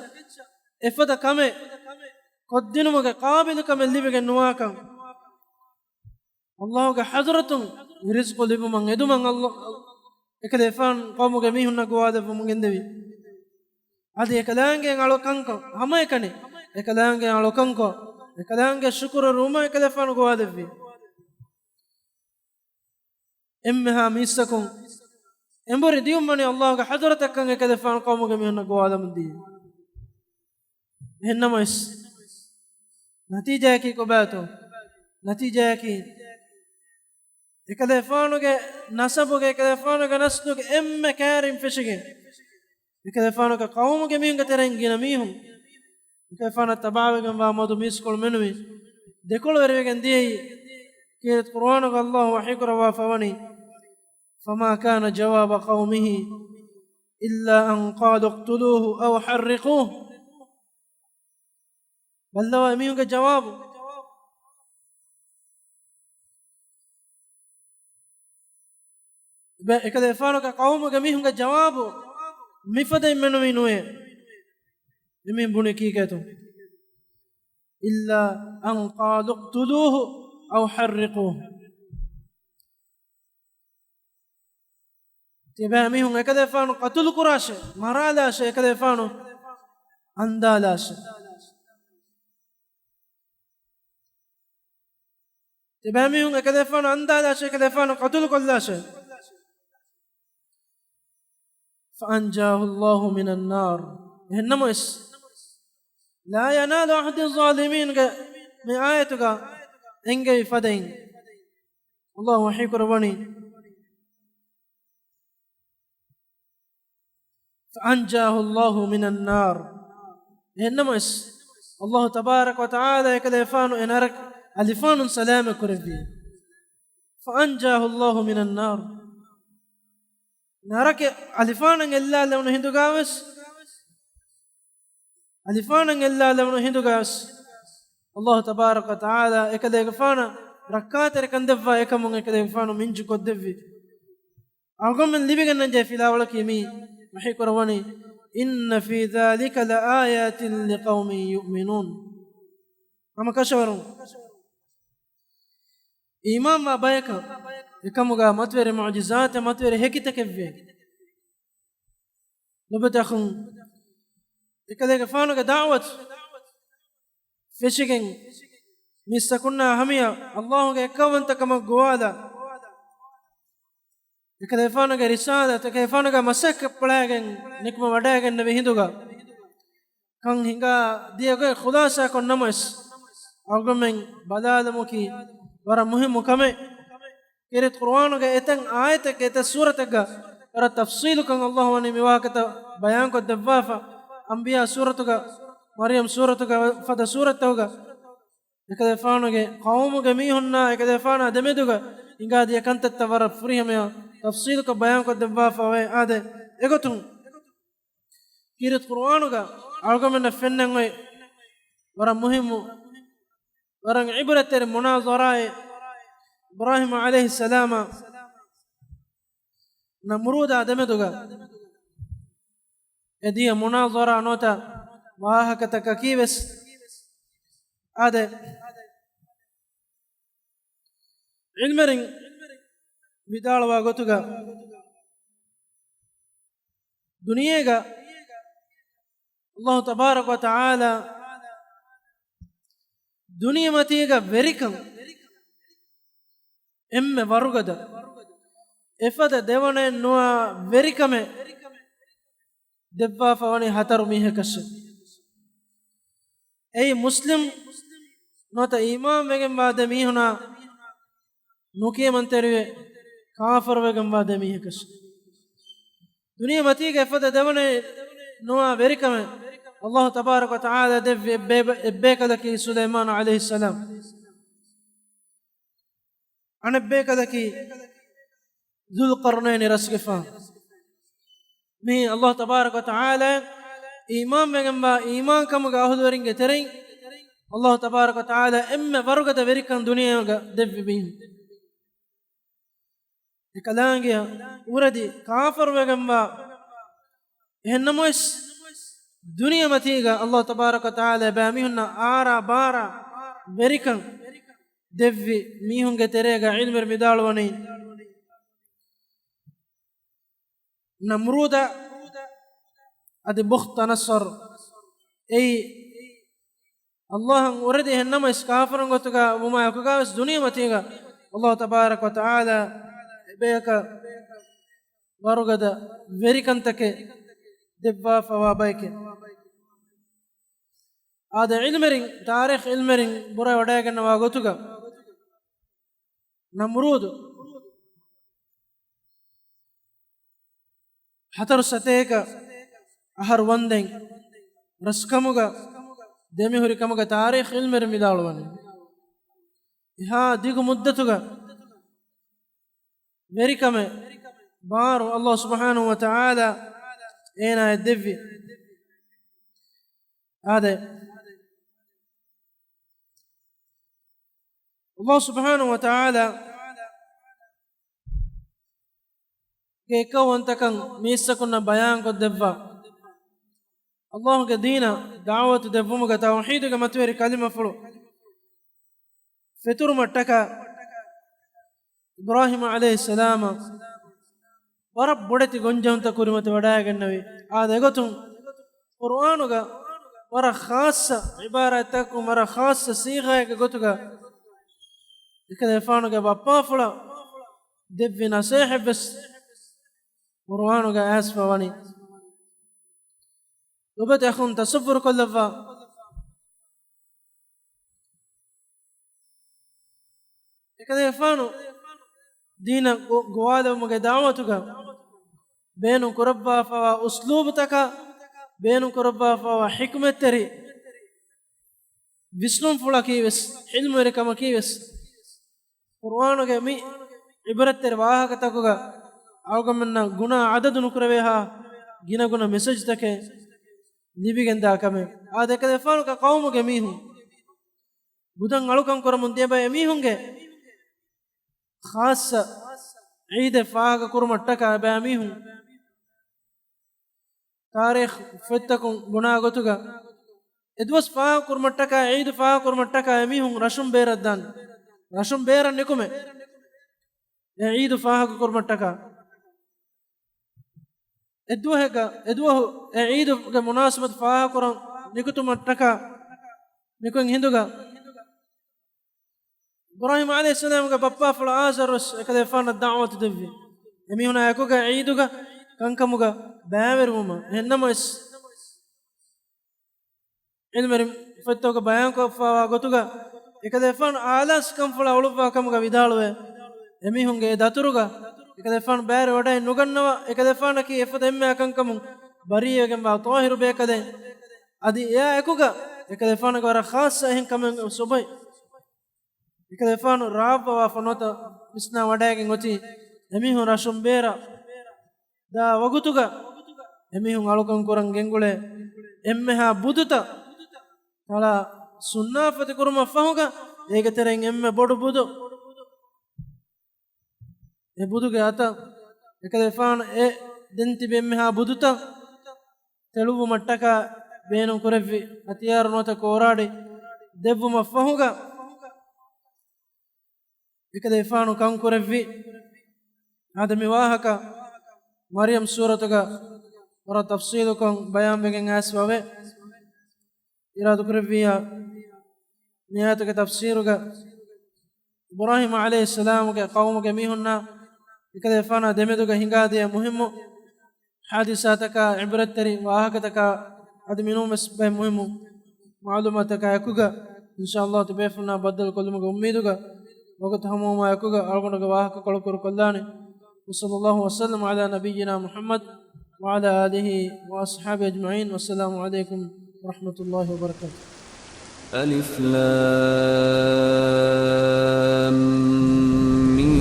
އެފަދަ ކަމެއް ކޮށްދިނުމުގެ ޤާބިލުކަމެއް ލިބިގެން ނުވާކަން، ﷲ ގެ ޙަޟްރަތުން ރިޒްޤު ލިބުމަށް އެދުމަށް ﷲ، އެކަލޭފާނު ޤައުމުގެ މީހުންނަށް ގޮވާލެއްވަމުން ގެންދެވި. އަދި އެކަލާނގެ އަޅުކަންކޮށް، ހަމައެކަނި އެކަލާނގެ އަޅުކަންކޮށް، އެކަލާނގެ ޝުކުރު ރުމަށް އެކަލޭފާނު ގޮވާލެއްވި. އެންމެހާ މީސްތަކުން އެނބުރި ދިޔުންވަނީ ﷲ ގެ ޙަޟްރަތަށްކަން އެކަލޭފާނު ޤައުމުގެ މީހުންނަށް ގޮވާލަމުން ދިޔަ. އެހެންނަމަވެސް، ނަތީޖާއަކީ ކޮބާތޯ؟ ނަތީޖާއަކީ، އެކަލޭފާނުގެ ނަސަބުގެ، އެކަލޭފާނުގެ ނަސްލުގެ އެންމެ ކައިރިން ފެށިގެން، އެކަލޭފާނުގެ ޤައުމުގެ މީހުންގެ ތެރެއިން ގިނަ މީހުން އެކަލޭފާނަށް ތަބާވެގެންވާ މަދު މީސްކޮޅު މެނުވީ، ދެކޮޅުވެރިވެގެން ދިޔައީ. ކީރިތި ޤުރުއާނުގަ ﷲ ވަޙީކުރައްވާފަވަނީ، "فما كان جواب قومه إلا أن قالوا اقتلوه أو حرقوه." ބައްލަވާ އެމީހުންގެ ޖަވާބު. ބެ-، އެކަލޭފާނުގެ ޤައުމުގެ މީހުންގެ ޖަވާބު މިފަދައިން މެނުވީ ނުވޭ. އެމީހުން ބުނި ކީކޭތޯ؟ "إلا أن قالوا اقتلوه أو حرقوه." ތިބާ މީހުން އެކަލޭފާނު ޤަތުލު ކުރާށޭ، މަރާލާށޭ، އެކަލޭފާނު އަންދާލާށޭ. ތިބާ މީހުން އެކަލޭފާނު އަންދާލާށޭ، އެކަލޭފާނު ޤަތުލު ކޮށްލާށޭ. فأنجاه الله من النار. އެހެންނަމަވެސް، "لا ينال عهدي الظالمين" ގެ މި އާޔަތުގަ އެނގެވި ފަދައިން، ﷲ ވަޙީކުރައްވަނީ، "فأنجاه الله من النار." އެހެންނަމަވެސް، ﷲ ތަބާރަކަ ވަތަޢާލާ އެކަލޭފާނު އެ ނަރަކަ އަލިފާނުން ސަލާމަތް ކުރެއްވި. "فأنجاه الله من النار." ނަރަކަ އަލިފާނަށް އެއްލާލެވުނު ހިނދުގަވެސް، އަލިފާނަށް އެއްލާލެވުނު ހިނދުގަވެސް، ﷲ ތަބާރަކަ ވަތަޢާލާ އެކަލޭގެފާނަށް ރައްކާތެރިކަން ދެއްވާ އެކަމުން އެކަލޭގެފާނު މިންޖު ކޮށްދެއްވި. އަޅުގަނޑުމެން ލިބިގެންނަންޖެހޭ ފިލާވަޅަކީ މި ވަޙީކުރައްވަނީ، "إن في ذلك لآيات لقوم يؤمنون." ހަމަކަށަވަރުން އީމާންވާ ބަޔަކަށް އެކަމުގަ މަތިވެރި މުޢުޖިޒާތެއް، މަތިވެރި ހެކިތަކެއްވޭ. ލޮބުވެތި އަޚުން، އެކަލޭގެފާނުގެ ދަޢުވަތު ފެށިގެން، މީސްތަކުންނާ ހަމަޔަށް ﷲ ގެ އެއްކައުވަންތަކަމަށް ގޮވާލާ، އެކަލޭގެފާނުގެ ރިސާލަތު، އެކަލޭގެފާނުގެ މަސައްކަތްޕުޅައިގެން ނިކުމެވަޑައިގެންނެވި ހިނދުގަ، ކަން ހިނގާ ދިޔަ ގޮތް ޚުލާސާކޮށް ނަމަވެސް، އަޅުގަނޑުމެން ބަލާލުމަކީ ވަރަށް މުހިއްމު ކަމެއް. ކީރިތި ޤުރުއާނުގެ އެތައް އާޔަތެއްގަ، އެތައް ސޫރަތެއްގަ ވަރަށް ތަފްޞީލުކޮށް ﷲ ވަނީ މިވާހަކަތައް ބަޔާންކޮށްދެއްވާފަ. އަންބިޔާ ސޫރަތުގަ، މަރްޔަމް ސޫރަތުގަ، ފަދަ ސޫރަތްތަކުގަ އެކަލޭގެފާނުގެ ޤައުމުގެ މީހުންނާ އެކަލޭގެފާނާ ދެމެދުގަ ހިނގާދިޔަ ކަންތައްތައް ވަރަށް ފުރިހަމަޔަށް ތަފްޞީލުކޮށް ބަޔާންކޮށްދެއްވާފަ އޮތް. އާދެ، އެގޮތުން ކީރިތި ޤުރުއާނުގަ އަޅުގަނޑުމެންނަށް ފެންނަން އޮތް ވަރަށް މުހިއްމު، ވަރަށް ޢިބްރަތްތެރި މުނާޒަރާއެއް. އިބްރާހީމް ޢަލައިހިއްސަލާމާ ނަމްރޫދާ ދެމެދުގަ އެ ދިޔަ މުނާޒަރާ ނުވަތަ ވާހަކަތަކަކީ ވެސް އާދެ، ޢިލްމުވެރިން ވިދާޅުވާ ގޮތުގަ، ދުނިޔޭގަ ﷲ ތަބާރަކަ ވަތަޢާލާ ދުނިޔެމަތީގަ ވެރިކަން އެންމެ ވަރުގަދަ، އެފަދަ ދެވަނައެއް ނުވާ ވެރިކަމެއް ދެއްވާފަ ވަނީ ހަތަރު މީހަކަށެވެ. އެއީ މުސްލިމް ނުވަތަ އީމާން ވެގެންވާ ދެ މީހުނާ ނުކިޔަމަންތެރިވެ، ކާފަރު ވެގެންވާ ދެ މީހަކަށެވެ. ދުނިޔެމަތީގަ އެފަދަ ދެވަނައެއް ނުވާ ވެރިކަމެއް ﷲ ތަބާރަކަ ވަތަޢާލާ ދެއްވި އެއްބޭ-، އެއްބޭކަލަކީ ސުލައިމާނު ޢަލައިހިއްސަލާމް. އަނެއްބޭކަލަކީ ޛުލްޤަރްނައިނި ރަސްގެފާނު. މިއީ ﷲ ތަބާރަކަ ވަތަޢާލާ އީމާންވެގެންވާ އީމާންކަމުގެ އަހުލުވެރިންގެ ތެރެއިން ﷲ ތަބާރަކަ ވަތަޢާލާ އެންމެ ވަރުގަދަ ވެރިކަން ދުނިޔޭގަ ދެއްވި މީހުން. އެކަލާނގެއަށް އުރެދި ކާފަރުވެގެންވާ، އެހެންނަމަވެސް ދުނިޔެމަތީގަ ﷲ ތަބާރަކަ ވަތަޢާލާ ބައިމީހުންނަށް އާރާ ބާރާ ވެރިކަން ދެއްވި މީހުންގެ ތެރޭގަ ޢިލްމުވެރިން ވިދާޅުވަނީ، ނަމްރޫދާ އަދި ބުޚްތަނައްޞަރު އެއީ ﷲ އަށް އުރެދި، އެހެންނަމަވެސް ކާފަރުން ގޮތުގަ ވުމާ އެކުގަވެސް ދުނިޔެމަތީގަ ﷲ ތަބާރަކަ ވަތަޢާލާ އެބަޔަކަށް ވަރުގަދަ ވެރިކަންތަކެއް ދެއްވާފަވާ ބައެކެވެ. އާދެ، ޢިލްމުވެރިން، ތާރީޚް ޢިލްމުވެރިން ބުރަވެވަޑައިގަންނަވާ ގޮތުގަ، ނަމްރޫދު ހަތަރު ސަތޭކަ އަހަރު ވަންދެން ރަސްކަމުގަ ދެމިހުރި ކަމުގަ ތާރީޚް ޢިލްމުވެރިން ވިދާޅުވަނީ. އެހާ ދިގު މުއްދަތުގަ ވެރިކަމެއް ބާރު ﷲ ސުބްޙާނަހޫ ވަތަޢާލާ އޭނާއަށް ދެއްވި. އާދެ، ﷲ ސުބްޙާނަހޫ ވަތަޢާލާ ގެ އެއްކައުވަންތަކަން މީސްތަކުންނަށް ބަޔާންކޮށްދެއްވާ، ﷲ ގެ ދީނަށް ދަޢުވަތު ދެއްވުމުގަ ތައުޙީދުގެ މަތިވެރި ކަލިމަފުޅު ފެތުރުމަށްޓަކާ، އިބްރާހީމް ޢަލައިހިއްސަލާމަށް ވަރަށް ބޮޑެތި ގޮންޖެހުންތައް ކުރިމަތިވެވަޑައިގެންނެވި. އާދެ، އެގޮތުން ޤުރުއާނުގަ ވަރަށް ޚާއްޞަ ޢިބާރާތްތަކުން ވަރަށް ޚާއްޞަ ޞީޣާއެއްގެ ގޮތުގަ އެކަލޭފާނުގެ ބައްޕާފުޅަށް ދެއްވި ނަޞޭޙަތްވެސް ޤުރުއާނުގަ އައިސްފަ ވަނީ. ލޮބުވެތި އަޚުން ތަޞައްވުރު ކޮށްލައްވާ، އެކަލޭފާނު ދީނަށް ގޮ-، ގޮވާލެވުމުގެ ދަޢުވަތުގަ ބޭނުން ކުރައްވާފަވާ އުސްލޫބުތަކާ، ބޭނުން ކުރައްވާފަވާ ޙިކުމަތްތެރި ވިސްނުންފުޅަކީ ވެސް، ޢިލްމުވެރިކަމަކީ ވެސް، ޤުރުއާނުގެ މި ޢިބްރަތްތެރި ވާހަކަތަކުގަ އަޅުގަނޑުމެންނަށް ގުނާ ޢަދަދު ނުކުރެވޭހާ ގިނަގުނަ މެސެޖްތަކެއް ލިބިގެންދާ ކަމެއް. އާދެ، އެކަލޭފާނުގެ ޤައުމުގެ މީހުން، ބުދަން އަޅުކަން ކުރަމުން ދިޔަ ބައެއް މީހުންގެ ޚާއްޞަ ޢީދެއް ފާހަގަ ކުރުމަށްޓަކާ ބައެއް މީހުން ތާރީޚް ފޮތްތަކުން ބުނާ ގޮތުގަ، އެދުވަސް ފާހަގަ ކުރުމަށްޓަކާ، ޢީދު ފާހަގަ ކުރުމަށްޓަކާ އެމީހުން ރަށުން ބޭރަށް ދާން، ރަށުން ބޭރަށް ނިކުމެ، އެ ޢީދު ފާހަގަ ކުރުމަށްޓަކާ. އެއްދުވަހެއްގަ، އެދުވަހު އެ ޢީދުގެ މުނާސަބަތު ފާހަގަ ކުރަން ނިކުތުމަށްޓަކާ ނިކުތް ހިނދުގަ، އިބްރާހީމް ޢަލައިހިއްސަލާމްގެ ބައްޕާފުޅު އާޒަރުވެސް އެކަލޭފާނަށް ދަޢުވަތު ދެއްވި. އެމީހުނާ އެކުގަ ޢީދުގަ ކަންކަމުގަ ބައިވެރިވުމަށް. އެހެންނަމަވެސް، ޢިލްމުވެރިން ފޮތްތަކުގަ ބަޔާންކޮށްފަވާ ގޮތުގަ، އެކަލޭފާނު އާލާސް ކަންފުޅާ އުޅުއްވާ ކަމުގަ ވިދާޅުވޭ، އެމީހުންގެ އެ ދަތުރުގަ އެކަލޭފާނު ބައިވެރިވަޑައެއް ނުގަންނަވާ، އެކަލޭފާނަކީ އެފަދަ އެންމެ އަކަންކަމުން ބަރީއަވެގެންވާ ޠާހިރު ބޭކަލެއް. އަދި އެއާ އެކުގަ އެކަލޭފާނުގެ ވަރަށް ޚާއްޞަ އެހެން ކަމެއް ސޮބައި. އެކަލޭފާނު ރާއްވަވާފަ ނުވަތަ ވިސްނާ ވަޑައިގެން އޮތީ، އެމީހުން ރަށުން ބޭރަށް ދާ ވަގުތުގަ އެމީހުން އަޅުކަން ކުރަން ގެންގުޅޭ އެންމެހާ ބުދުތައް ތަޅާ ސުންނާފަތި ކުރުމަށް ފަހުގަ އޭގެ ތެރެއިން އެންމެ ބޮޑު ބުދު އެ ބުދުގެ އަތަށް އެކަލޭފާނު އެ ދެން ތިބި އެންމެހާ ބުދުތައް ތެޅުއްވުމަށްޓަކާ ބޭނުން ކުރެއްވި ހަތިޔާރު ނުވަތަ ކޯރާޑި ދެއްވުމަށް ފަހުގަ އެކަލޭފާނު ކަން ކުރެއްވި. އާދެ މި ވާހަކަ މަރިޔަމް ސޫރަތުގަ ވަރަށް ތަފްސީލުކޮށް ބަޔާންވެގެން އައިސް ވަވޭ. އިރާދަ ކުރެއްވިއްޔާ، މި އާޔަތުގެ ތަފްސީރުގަ އިބްރާހީމް ޢަލައިހިއްސަލާމުގެ ޤައުމުގެ މީހުންނާ އެކަލޭފާނާ ދެމެދުގަ ހިނގާދިޔަ މުހިއްމު ޙާދިސާތަކާ، ޢިބްރަތްތެރި ވާހަކަތަކާ، އަދި މިނޫންވެސް ބައެއް މުހިއްމު މަޢުލޫމާތަކާ އެކުގަ، އިންޝާﷲ ތިބޭފުޅުންނާ ބައްދަލު ކޮށްލުމުގެ އުއްމީދުގަ، ވަގުތު ހަމަވުމާ އެކުގަ، އަޅުގަނޑުގެ ވާހަކަކޮޅު ކުރުކޮށްލާނެ. وصلى الله وسلم على نبينا محمد وعلى آله وأصحابه أجمعين. والسلام عليكم ورحمة الله وبركاته. ألف لام ميم.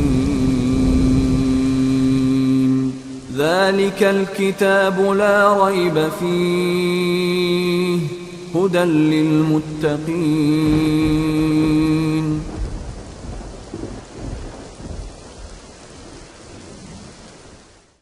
ذلك الكتاب لا ريب فيه. هدى للمتقين.